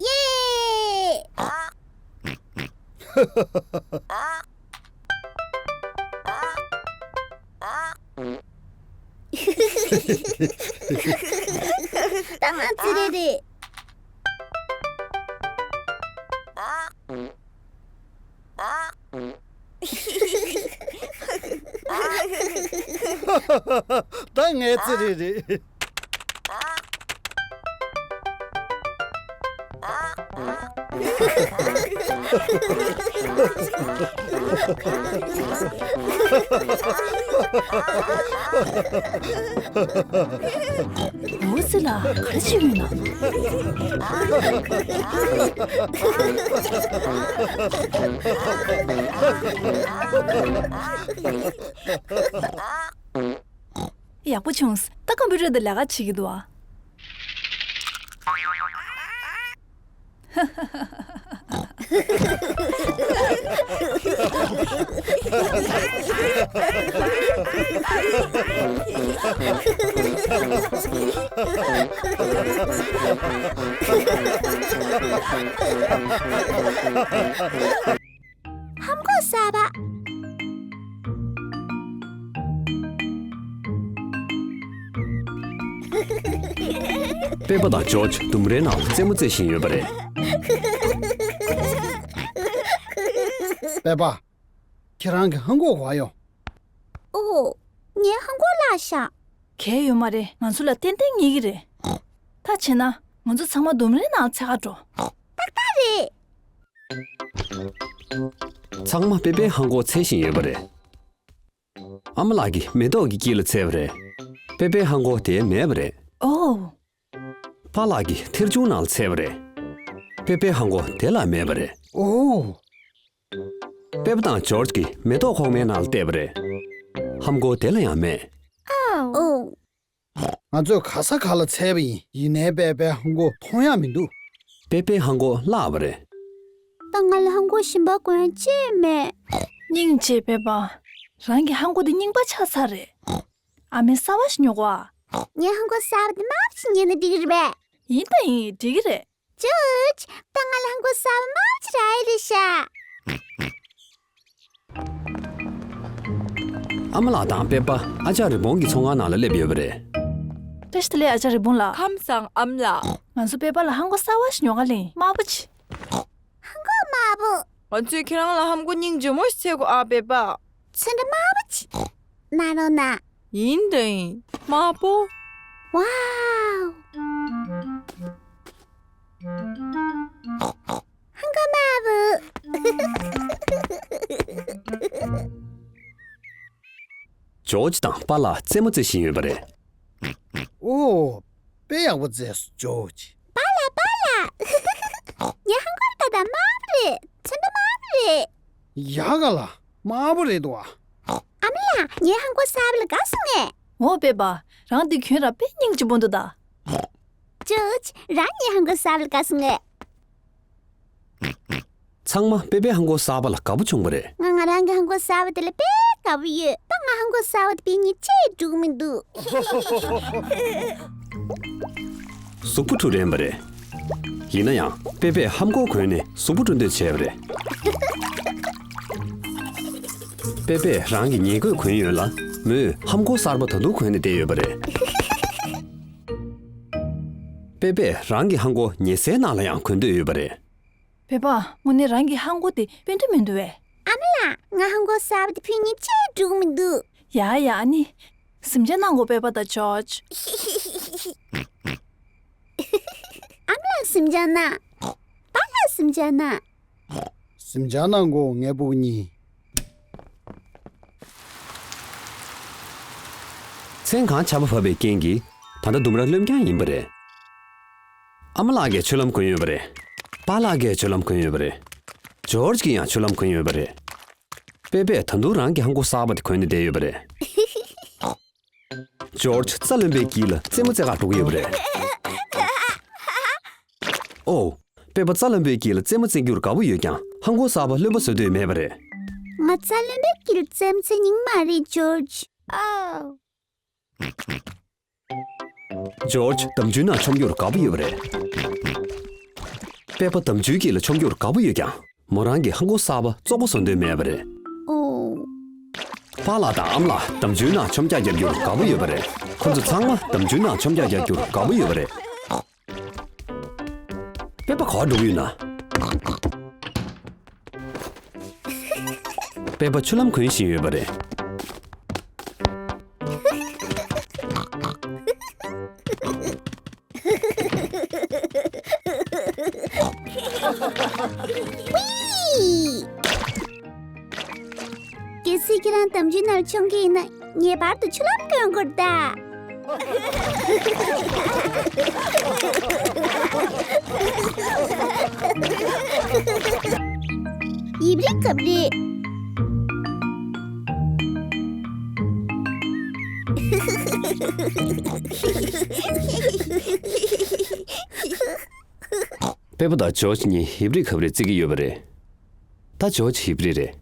ཡེ། ད་ང་ཚེ་རིང་རེད། ད་ངའི་ཚེ་རིང་རེད། འོ་ཙི་ལ་ག་རེ་བྱེད་ཡོད་ན། ཡག་པོ་བྱུང་། ད་ཀམ་པུ་ཊར་འདི་ལས་ཀ་བྱེད་ཀྱི་འདུག་ཨ། ཧམ་གོ་ས་པ། པེ་པ་དང་ཇོརྗ་ལྡུམ་རའི་ནང་ལ་རྩེད་མོ་རྩེ་བཞིན་ཡོད་པ་རེད། པེ་པ། ཁྱེད་རང་གི་ལྷམ་གོག་ག་པར་ཡོད། ཨོ། ངའི་ལྷམ་གོག་བརླགས་ཤག་གས་ཡོད་མ་རེད། ང་ཚོ་ལ་ཏན་ཏན་རྙེད་ཀྱི་རེད། ད་བྱས་ན་ང་ཚོ་ཚང་མ་ལྡུམ་རའི་ནང་འཚོལ་ག་འགྲོ། ཏག་ཏག་རེད། ཚང་མ་པེ་པེའི་ལྷམ་གོག་འཚོལ་བཞིན་ཡོད་པ་རེད། ཨ་མ་ལགས་ཀྱིས་མེ་ཏོག་གི་དཀྱིལ་ལ་འཚོལ་བ་རེད། པེ་པེའི་ལྷམ་གོག་དེར་མེད་པ་རེད། ཨོ། པཱ་ལགས་ཀྱིས་ཐེར་ཆུང་ནང་ལ་འཚོལ་བ་རེད། པེ་པེའི་ལྷམ་གོག་དེ་ལ་མེད་པ་རེད། ཨོ། པེ་པ་དང་ཇོརྗ་གིས་མེ་ཏོག་ཁོག་མའི་ནང་ལ་བལྟས་པ་རེད། ལྷམ་གོག་དེ་ལ་ཡང་མེད། ཨོ། ང་ཚོས་ག་ས་ག་ལ་འཚོལ་བ་ཡིན། ཡིན་ནའི་པེ་པེའི་ལྷམ་གོག་མཐོང་ཡག་མི་འདུག་པེ་པེའི་ལྷམ་གོག་བརླགས་པ་རེད། ད་ང་ལ་ལྷམ་གོག་གཞན་པ་གོན་ཡག་ཅི་ཡང་མེད། སྙིང་རྗེ་པེ་པ། རང་གི་ལྷམ་གོག་དེ་རྙིང་པ་ཆགས་ཚར་རེད། ཨ་མས་གསར་པ་ཞིག་ཉོ་གོ་ཨ། ངའི་ལྷམ་གོག་གསར་པ་དེ་དམར་པོ་ཞིག་ཉོས་ན་འགྲིག་གི་རེད་པས། ཡིན་དང་ཡིན། འགྲིག་གི་རེད། ཇོརྗ། ད་ང་ལ་ལྷམ་གོག་གསར་པ་དམར་པོ་ཅིག་རག་ཡག་རེད་ཤག་ཨ་མ་ལགས་དང་པེ་པ་ཨ་ཅག་རི་བོང་གི་ཚོང་ཁང་ནང་ལ་སླེབས་ཡོད་པ་རེད། བཀྲ་ཤིས་བདེ་ལེགས་ཨ་ཅག་རི་བོང་ལགས། ཁམས་བཟང་ཨ་མ་ལགས། ང་ཚོ་པེ་པ་ལ་ལྷམ་གོག་གསར་པ་ཞིག་ཉོ་ག་སླེབས་ཡིན། དམར་པོ་ཅིག་ལྷམ་གོག་དམར་པོ། ང་ཚོས་ཁྱེད་རང་ལ་ལྷམ་གོག་སྙིང་རྗེ་མོ་ཞིག་འཚོལ་དགོས་ཨ། པེ་པ། ཚོན་ཁྲ་དམར་པོ་ཅིག་གནང་རོགས་གནང་། ཡིན་དང་ཡིན། དམར་པོ། ཝའོ། ལྷམ་གོག་དམར་པོ། ཇོརྗ་དང་པཱ་ལགས་རྩེད་མོ་རྩེ་བཞིན་ཡོད་པ་རེད། ཨོ། དཔེ་ཡག་པོ་རྩེས་སོང་ཇོརྗ། པཱ་ལགས། པཱ་ལགས། ངའི་ལྷམ་གོག་ཏག་ཏག་དམར་པོ་རེད། ཚོན་ཁྲ་དམར་པོ་རེད། ཡག་ག་ལ། དམར་པོ་རེད་འདུག་ཨ། ཨ་མ་ལགས། ངའི་ལྷམ་གོག་གསར་པ་ལ་དགའ་སོང་ངས། འོ་པེ་པ། རང་འདི་གྱོན་ར་དཔེ་སྙིང་རྗེ་པོ་འདུག་ད། ཇོརྗ། རང་ངའི་ལྷམ་གོག་གསར་པ་ལ་དགའ་སོང་ངས། ཚང་མ་པེ་པེའི་ལྷམ་གོག་གསར་པ་ལ་དགའ་པོ་བྱུང་བ་རེད། ང་ང་རང་གི་ལྷམ་གོག་གསར་པ་དེ་ལ་དཔེ་དགའ་པོ་ཡོད། ད་ང་ལྷམ་གོག་གསར་པ་དེ་ཕུད་ནས་ཅི་ཡང་འགྲིག་མི་འདུག་གཟུགས་པོ་འཁྲུ་རན་པ་རེད། ཡིན་ན་ཡང་པེ་པེས་ལྷམ་གོག་གོན་ནས་གཟུགས་པོ་འཁྲུ་འདོད་བྱས་པ་རེད། པེ་པེས་རང་གི་ཉལ་གོས་གོན་ཡོད་ལ། མོས་ལྷམ་གོག་གསར་པ་ད་དུང་གོན་ནས་བསྡད་ཡོད་པ་རེད། པེ་པེས་རང་གི་ལྷམ་གོག་ཉལ་སའི་ནང་ལ་ཡང་གོན་འདོད་ཡོད་པ་རེད། པེ་པ། དངོས་གནས་རང་གི་ལྷམ་གོག་དེ་དཔེ་མཐོ་མི་འདུག་བས། ཨ་མ་ལགས། ང་ལྷམ་གོག་གསར་པ་དེ་ཕུད་ནས་ཅི་ཡང་འགྲིག་མི་འདུག་ཡ་ཡ། ཨ་ནི། གཟིམ་འཇག་གནང་གོ་པེ་པ་དང་ཇོརྗ། ཨ་མ་ལགས་གཟིམ་འཇག་གནང་། པཱ་ལགས་གཟིམ་འཇག་གནང་། གཟིམ་འཇག་གནང་གོ་ངའི་ཕྲུ་གུ་གཉིས། མཚན་གང་ཆར་པ་བབས་པའི་རྐྱེན་གྱིས་ད་ལྟ་ལྡུམ་ར་རློན་རྐྱང་ཡིན་པ་རེད། ཨ་མ་ལགས་ཀྱིས་ཆུ་ལྷམ་གོན་ཡོད་པ་རེད། པཱ་ལགས་ཀྱིས་ཆུ་ལྷམ་གོན་ཡོད་པ་རེད། ཇོརྗ་གིས་ཡང་ཆུ་ལྷམ་གོན་ཡོད་པ་རེད། པེ་པེས་ད་དུང་རང་གི་ལྷམ་གོག་གསར་པ་དེ་གོན་ནས་བསྡད་ཡོད་པ་རེད། ཇོརྗ་རྩྭ་རློན་པའི་དཀྱིལ་ལ་རྩེད་མོ་རྩེ་གར་འགྲོ་གི་ཡོད་པ་རེད། ཨོ། པེ་པ་རྩྭ་རློན་པའི་དཀྱིལ་ལ་རྩེད་མོ་རྩེ་རྒྱུར་དགའ་པོ་ཡོད་ཀྱང་ལྷམ་གོག་གསར་པ་རློན་པ་བཟོ་འདོད་མེད་པ་རེད། ང་རྩྭ་རློན་པའི་དཀྱིལ་རྩེད་མོ་རྩེ་མྱོང་མ་རེད་ཇོརྗ། ཨོ། ཇོརྗ་འདམ་ཆུའི་ནང་མཆོང་རྒྱུར་དགའ་པོ་ཡོད་པ་རེད། པེ་པ་འདམ་ཆུའི་དཀྱིལ་ལ་མཆོང་རྒྱུར་དགའ་པོ་ཡོད་ཀྱང་མོ་རང་གི་ལྷམ་གོག་གསར་པ་བཙོག་པ་བཟོ་འདོད་མེད་པ་རེད། ཨོ། པཱ་ལགས་དང་ཨ་མ་ལགས་འདམ་ཆུའི་ནང་མཆོང་རྒྱག་རྒྱག་རྒྱུར་དགའ་པོ་ཡོད་པ་རེད། ཁོ་ཚོ་ཚང་མ་འདམ་ཆུའི་ནང་མཆོང་རྒྱག་རྒྱག་རྒྱུར་དགའ་པོ་ཡོད་པ་རེད། པེ་པ་ག་པར་འགྲོ་གི་ཡོད་ན། པེ་པ་ཆུ་ལྷམ་གོན་བཞིན་ཡོད་པ་རེད། གལ་སྲིད་ཁྱེད་རང་འདམ་ཆུའི་ནང་ལ་མཆོང་གི་ཡིན་ན། ངེས་པར་དུ་ཆུ་ལྷམ་གྱོན་དགོས་རེད་ད། ཡིབ་རི་གབ་རི། པེ་པ་དང་ཇོརྗ་གཉིས་ཡིབ་རི་གབ་རི་རྩེ་གི་ཡོད་པ་རེད། ད་ཇོརྗ་ཡིབ་རི་རེད།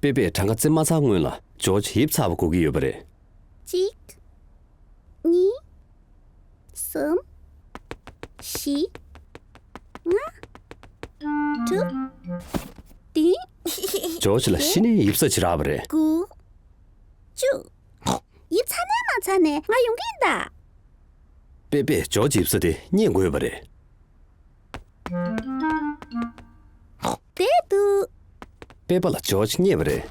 པེ་པས་གྲངས་ཀ་རྩེ་མ་ཚར་སྔོན་ལ་ཇོརྗ་ཡིབ་ཚར་བ་གོ་གི་ཡོད་པ་རེད། གཅིག་གཉིས། གསུམ། བཞི། ལྔ། དྲུག་བདུན། ཇོརྗ་ལ་གཞི་ནས་ཡིབ་ས་ཅིག་རག་པ་རེད། དགུ། བཅུ། ཡིབ་ཚར་ནའི་མ་ཚར་ནའི་ང་ཡོང་གི་ཡིན་ད། པེ་པས་ཇོརྗ་ཡིབ་ས་དེ་རྙེད་དགོས་པ་རེད། བསྡད་འདུག་པེ་པ་ལ་ཇོརྗ་རྙེད་པ་རེད།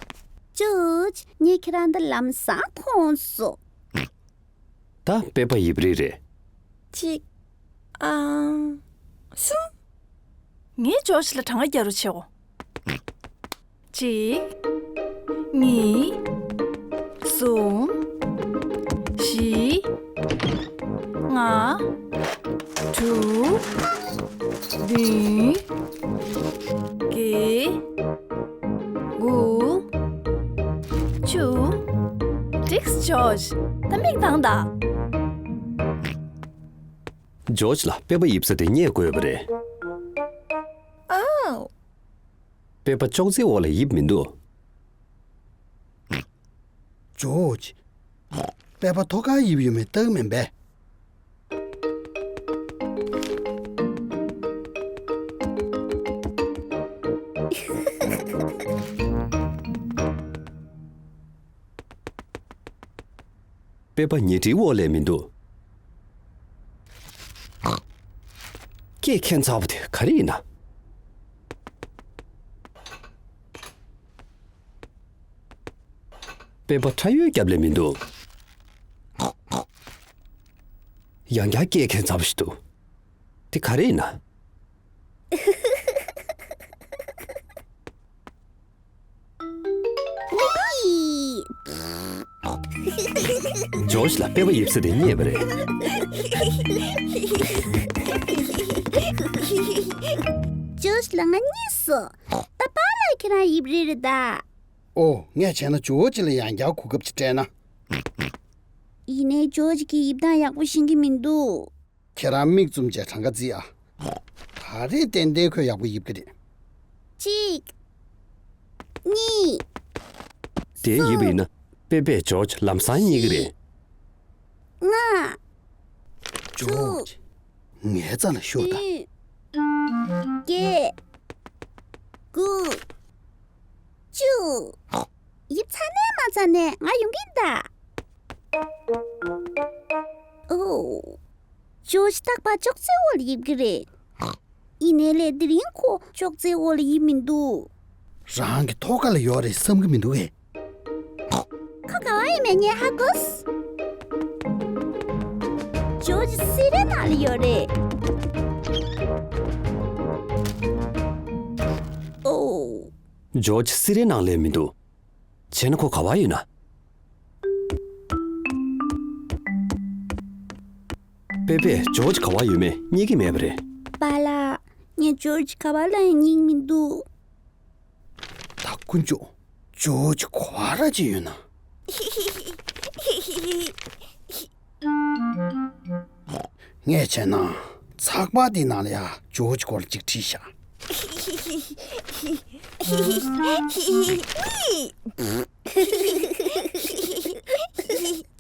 ཇོརྗ། ངས་ཁྱེད་རང་འདི་ལམ་སང་མཐོང་སོང་། ད་པེ་པ་ཡིབ་རེས་རེད། གཅིག་ཨང་། གསུམ། ངས་ཇོརྗ་ལ་གྲངས་ཀ་རྒྱག་རོགས་བྱེད་འོ། གཅིག་གཉིས། གསུམ། བཞི། ལྔ། དྲུག་བདུན། བརྒྱད། དགུ། བཅུ། འགྲིགས་ཇོརྗ། ད་མིག་གདངས་དང་། ཇོརྗ་ལ་པེ་པ་ཡིབ་ས་དེ་རྙེད་དགོས་པ་རེད། ཨོ། པེ་པ་ཅོག་ཙེའི་འོག་ལ་ཡིབ་མི་འདུག་ཇོརྗ། པེ་པ་ཐོག་ཁར་ཡིབ་ཡོད་མེད་བལྟ་གི་མིན་པས། པེ་པ་ཉལ་ཁྲིའི་འོག་ལས་མི་འདུག་སྐད་ཁེངས་ཚ་བོ་དེ་ག་རེ་ཡིན་ན། པེ་པ་ཁྲ་ཡོལ་རྒྱབ་ལས་མི་འདུག་ཡང་བསྐྱར་སྐད་ཁེངས་ཚ་བོ་ཞིག་འདུག་དེ་ག་རེ་ཡིན་ན། ཇོརྗ་ལ་པེ་པ་ཡིབ་ས་དེ་རྙེད་པ་རེད། ཇོརྗ་ལ་ང་རྙེད་སོང་། ད་པཱ་ལགས་ཁྱེད་རང་ཡིབ་རེས་རེད་ད། ཨོ། ངས་བྱས་ན་ཇོརྗ་ལ་ཡང་བསྐྱར་གོ་སྐབས་ཅིག་སྤྲད་ན། ཡིན་ནའི་ཇོརྗ་གིས་ཡིབ་སྟངས་ཡག་པོ་ཤེས་ཀྱི་མི་འདུག་ཁྱེད་རང་མིག་བཙུམ་བྱས་གྲངས་ཀ་བརྩི་ཨ། ད་རེས་ཏན་ཏན་ཁོས་ཡག་པོ་ཡིབ་ཀྱི་རེད། གཅིག་གཉིས། དེ་ཡིན་པ་ཡིན་ན། པེ་པས་ཇོརྗ་ལམ་སང་རྙེད་ཀྱི་རེད། ལྔ། ཇོརྗ། ངའི་རྩ་ལ་ཤོག་དང་། བདུན། བརྒྱད། དགུ། བཅུ། ཡིབ་ཚར་ནས་མ་ཚར་ནས་ང་ཡོང་གིན་གདའ། ཨོ། ཇོརྗ་རྟག་པར་ཅོག་ཙེའི་འོག་ལ་ཡིབ་ཀྱི་རེད། ཡིན་ནའི་ལས་དེ་རིང་ཁོ་ཅོག་ཙེའི་འོག་ལ་ཡིབ་མི་འདུག་རང་གི་ཐོག་ཁ་ལ་ཡོད་རེད་བསམ་གྱི་མི་འདུག་གས། ཁོ་ག་བ་ཡིན་མེད་ངས་ཧ་གོ་སོང་། ཇོརྗ་སི་རའི་ནང་ལ་ཡོད་རེད། ཨོ། ཇོརྗ་སི་རའི་ནང་ལ་མི་འདུག་བྱས་ན་ཁོ་ག་བ་ཡོད་ན། པེ་པས་ཇོརྗ་ག་བ་ཡོད་མེད་རྙེད་ཀྱི་མེད་པ་རེད། པཱ་ལགས། ངས་ཇོརྗ་ག་བ་ལ་ཡང་རྙེད་མི་འདུག་ད་དཀོན་མཆོག་ཇོརྗ་ག་བ་ར་ཅིག་ཡོད་ན། ངས་བྱས་ན་ཚགས་པར་འདི་ནང་ལ་ཡ་ཇོརྗ་སྐོར་ཅིག་བྲིས་ཤག་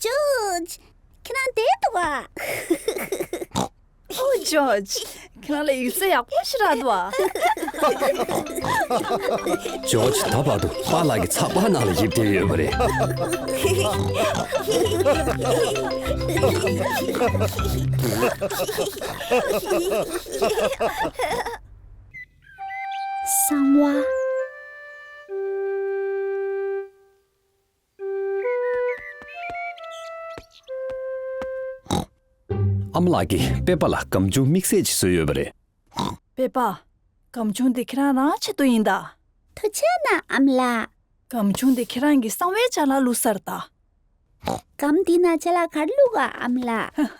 ཇོརྗ། ཁྱེད་རང་བསྡད་འདུག་ག་ཨོ་ཇོརྗ། ཁྱེད་རང་ལ་ཡིག་ཚད་ཡག་པོ་ཞིག་རག་འདུག་ཨ། ཇོརྗ་ད་བར་དུ་པཱ་ལགས་ཀྱི་ཚགས་པར་ནང་ལ་ཡིབ་བསྡད་ཡོད་པ་རེད། གསང་བ། ཨ་མ་ལགས་ཀྱིས་པེ་པ་ལ་སྒམ་ཆུང་དམིགས་བསལ་ཅིག་བཟོས་ཡོད་པ་རེད། པེ་པ། སྒམ་ཆུང་འདི་ཁྱེད་རང་རང་ཆེད་དུ་ཡིན་ད། ཐུགས་རྗེ་གནང་ཨ་མ་ལགས། སྒམ་ཆུང་འདི་ཁྱེད་རང་གི་གསང་བའི་ཅ་ལག་བླུགས་ས་རེད་ད། སྒམ་འདི་ན་ཅ་ལག་ག་རེ་བླུགས་ཨ་ཨ་མ་ལགས།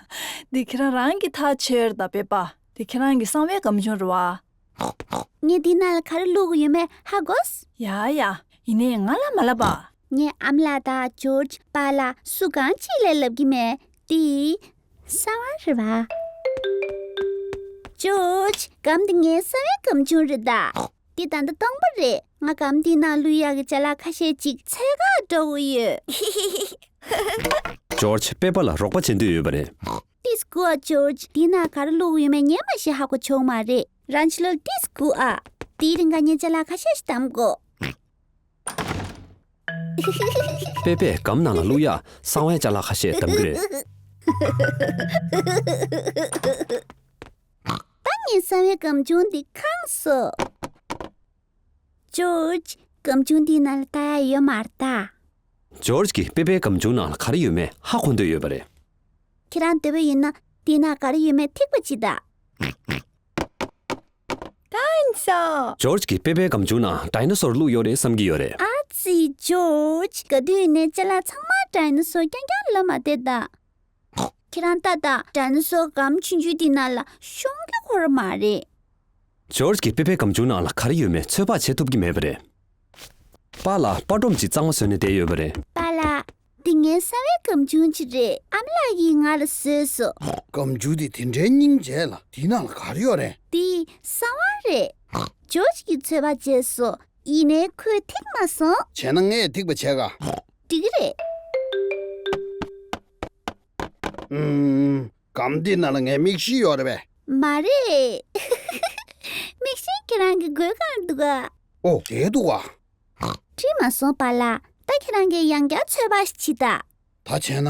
འདི་ཁྱེད་རང་རང་གིས་ཐག་ཆོད་ད་པེ་པ། འདི་ཁྱེད་རང་གི་གསང་བའི་སྒམ་ཆུང་རེད་བ། ངས་འདི་ནང་ལ་ག་རེ་བླུགས་ཡོད་མེད་ཧ་གོ་སོང་། ཡ་ཡ། ཡིན་ནའི་ང་ལ་མ་ལབ་པ། ངས་ཨ་མ་ལགས་དང་ཇོརྗ་པཱ་ལགས་སུ་གང་ཅིག་ལ་ལབ་ཀྱི་མེད། འདི་གསང་བ་རེད་བ། ཇོརྗ། སྒམ་འདི་ངའི་གསང་བའི་སྒམ་ཆུང་རེད་ད། འདི་ད་ལྟ་སྟོང་པ་རེད། ང་སྒམ་འདིའི་ནང་བླུག་ཡག་གི་ཅ་ལག་ཁ་ཤས་ཅིག་འཚོལ་གར་འགྲོ་གི་ཡོད། ཇོརྗ་པེ་པ་ལ་རོགས་པ་བྱེད་འདོད་ཡོད་པ་རེད། ཏིས་གུ་ཨ་ཇོརྗ། འདི་ན་ག་རེ་བླུགས་ཡོད་མེད་ངས་མ་ཤེས་ཧ་གོ་བྱུང་མ་རེད། རང་ཕྱི་ལོགས་ཏིས་གུ་ཨ། དེའི་རིང་ག་ངས་ཅ་ལག་ཁ་ཤས་ཤིག་བདམས་དགོས། པེ་པས་སྒམ་ནང་ལ་བླུག་ཡག་གསང་བའི་ཅ་ལག་ཁ་ཤས་བདམས་ཀྱི་རེད། ད་ངས་གསང་བའི་སྒམ་ཆུང་འདི་ཁེངས་སོང་། ཇོརྗ། སྒམ་ཆུང་འདིའི་ནང་ལ་ལྟ་ཡ་ཡོད་མ་རེད་ད། ཇོརྗ་གིས་པེ་པའི་སྒམ་ཆུང་ནང་ལ་ག་རེ་ཡོད་མེད་ཧ་གོ་འདོད་ཡོད་པ་རེད། ཁྱེད་རང་འདོད་པ་ཡིན་ན་འདིའི་ནང་ག་རེ་ཡོད་མེད་ཐིག་པ་བྱེད་དང་། ཁེངས་སོང་། ཇོརྗ་གིས་པེ་པའི་སྒམ་ཆུང་ནང་ཌའི་ནོ་སོར་བླུགས་ཡོད་རེད་བསམ་གྱི་ཡོད་རེད། ཨ་ཙི་ཇོརྗ། ག་དུས་ཡིན་ནའི་ཅ་ལག་ཚང་མ་ཌའི་ནོ་སོར་རྐྱང་རྐྱང་ལ་མ་བལྟས་དང་། ཁྱེད་རང་ལྟ་དང་། ཌའི་ནོ་སོར་སྒམ་ཆུང་ཆུང་འདི་ནང་ལ་ཤོང་གི་ཁོ་ར་མ་རེད། ཇོརྗ་གིས་པེ་པའི་སྒམ་ཆུང་ནང་ལ་ག་རེ་ཡོད་མེད་ཚོད་དཔག་བྱེད་ཐུབ་ཀྱི་མེད་པ་རེད། པཱ་ལགས་པར་སྒྲོམ་གྱི་གཙང་མ་བཟོས་ནས་བསྡད་ཡོད་པ་རེད། པཱ་ལགས། འདི་ངའི་གསང་བའི་སྒམ་ཆུང་ཅིག་རེད། ཨ་མ་ལགས་ཀྱིས་ང་ལ་བཟོས་སོང་། སྒམ་ཆུང་འདི་དེ་འདྲའི་སྙིང་རྗེ་ལ། འདིའི་ནང་ལ་ག་རེ་ཡོད་རེད། འདི་གསང་བ་རེད། ཇོརྗ་གིས་ཚོད་དཔག་བྱས་སོང་། ཡིན་ནའི་ཁོས་ཐིག་མ་སོང་། བྱས་ན་ངས་ཐིག་པ་བྱས་ག་འགྲིག་གི་རེད། ཨུམ། སྒམ་འདི་ནང་ལ་ངའི་མིག་ཤེལ་ཡོད་རེད་པས། མ་རེད། མིག་ཤེལ་ཁྱེད་རང་གི་མགོའི་སྒང་འདུག་ག་ཨོ། དེ་འདུག་ག་འགྲིག་མ་སོང་པཱ་ལགས། ད་ཁྱེད་རང་གིས་ཡང་བསྐྱར་ཚོད་དཔག་ཞིག་བྱེད་དང་། ད་བྱས་ན།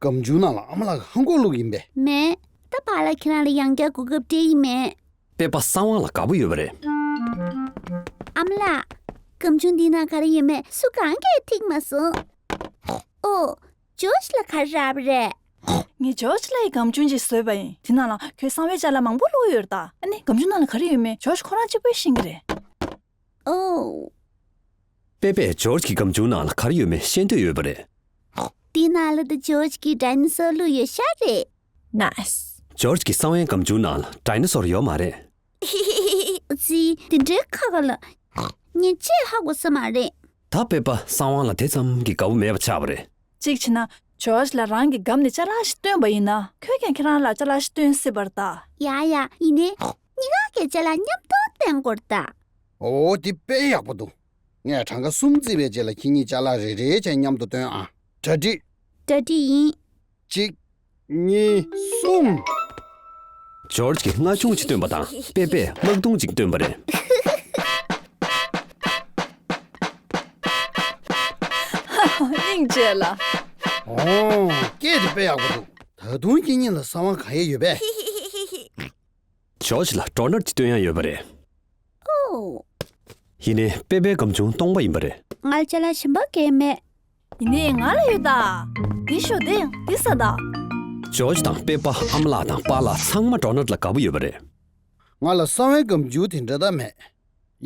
སྒམ་ཆུང་ནང་ལ་ཨ་མ་ལགས་ཀྱིས་ཧ་གོ་བླུགས་ཡིན་པས། མེད། ད་པཱ་ལགས་ཁྱེད་རང་ལ་ཡང་བསྐྱར་གོ་སྐབས་སྤྲད་ཀྱི་མེད། པེ་པ་གསང་བ་ལ་དགའ་པོ་ཡོད་པ་རེད། ཨ་མ་ལགས། སྒམ་ཆུང་འདིའི་ནང་ག་རེ་ཡོད་མེད་སུ་གང་གིས་ཐིག་མ་སོང་། ཨོ། ཇོརྗ་ལ་ག་རེ་རག་པ་རེད། ངས་ཇོརྗ་ལ་ཡི་སྒམ་ཆུང་ཅིག་བཟོས་པ་ཡིན། དེ་ནང་ལ་ཁོའི་གསང་བའི་ཅ་ལག་མང་པོ་བླུགས་ཡོད་རེད་ད། ཨ་ནི་སྒམ་ཆུང་ནང་ལ་ག་རེ་ཡོད་མེད་ཇོརྗ་ཁོ་རང་གཅིག་པོས་ཤེས་ཀྱི་རེད། ཨོ། པེ་པས་ཇོརྗ་གི་སྒམ་ཆུང་ནང་ལ་ག་རེ་ཡོད་མེད་ཤེས་འདོད་ཡོད་པ་རེད། དེའི་ནང་ལ་ད་ཇོརྗ་གིས་ཌའི་ནོ་སོར་བླུགས་ཡོད་ཤག་རེད། ནའིས། ཇོརྗ་གི་གསང་བའི་སྒམ་ཆུང་ནང་ལ་ཌའི་ནོ་སོར་ཡོད་མ་རེད། ཙི། དེ་འདྲའི་ཁ་ཁ་ལ། ངས་ཅིག་ཧ་གོ་ས་མ་རེད། ད་པེ་པ་གསང་བ་ལ་དེ་ཙམ་གྱི་དགའ་པོ་མེད་པ་ཆགས་པ་རེད། གཅིག་བྱས་ན་ཇོརྗ་ལ་རང་གི་སྒམ་ནས་ཅ་ལག་ཞིག་བཏོན་པ་ཡིན་ན་ཁོས་ཀྱང་ཁྱེད་རང་ལ་ཅ་ལག་ཞིག་བཏོན་སྲིད་པ་རེད་ད། ཡ་ཡ། ཡིན་ནའི། གཉིས་ཀ་གིས་ཅ་ལག་མཉམ་དུ་བཏོན་དགོས་རེད་ད། ཨོ། དེ་དཔེ་ཡག་པོ་འདུག་ངས་གྲངས་ཀ་གསུམ་བརྩིས་པའི་རྗེས་ལ་ཁྱེད་གཉིས་ཅ་ལག་རེ་རེ་བྱས་མཉམ་དུ་བཏོན་ཨ། གྲ་སྒྲིག་གྲ་སྒྲིག་ཡིན། གཅིག་གཉིས། གསུམ། ཇོརྗ་གིས་སྔ་ཆུང་ཅིག་བཏོན་པ་དང་པེ་པས་དམག་དུང་ཅིག་བཏོན་པ་རེད། སྙིང་རྗེ་ལ། ཨོ། སྐད་དེ་དཔེ་ཡག་པོ་འདུག་ད་དུང་ཁྱེད་གཉིས་ལ་གསང་བ་གང་ཡང་ཡོད་པས། ཇོརྗ་ལ་ཌོ་ནཊ་ཅིག་སྟོན་ཡ་ཡོད་པ་རེད། ཨོ། ཡིན་ནའི་པེ་པའི་སྒམ་ཆུང་སྟོང་པ་ཡིན་པ་རེད། ང་ལ་ཅ་ལག་གཞན་པ་གང་ཡང་མེད། ཡིན་ནའི་ང་ལ་ཡོད་ད། འདི་ཤོག་འདི་འདི་ཟ་ད། ཇོརྗ་དང་པེ་པ་ཨ་མ་ལགས་དང་པཱ་ལགས་ཚང་མ་ཌོ་ནཊ་ལ་དགའ་པོ་ཡོད་པ་རེད། ང་ལ་གསང་བའི་སྒམ་ཆུང་དེ་འདྲ་ད་མེད།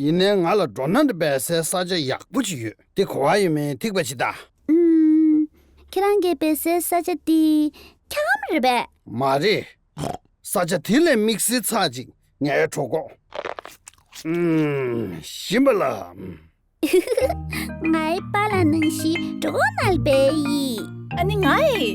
ཡིན་ནའི་ང་ལ་ཌོ་ནཊ་སྦས་སའི་ས་ཆ་ཡག་པོ་ཅིག་ཡོད། དེ་ག་པར་ཡོད་མེད་ཐིག་པ་བྱེད་ད། ཨུམ། ཁྱེད་རང་གིས་སྦས་སའི་ས་ཆ་དེ་འཁྱག་སྒམ་རེད་པས། མ་རེད། ས་ཆ་དེ་ལས་དམིགས་བསལ་ཚ་ཅིག་ངའི་གྲོད་ཁོག་ཨུམ། ཞིམ་པ་ལ། ངའི་པཱ་ལགས་ནང་བཞིན་གྲོད་ཁོག་ནང་ལ་སྦས་ཡིན། ཨ་ནི་ང་ཡི།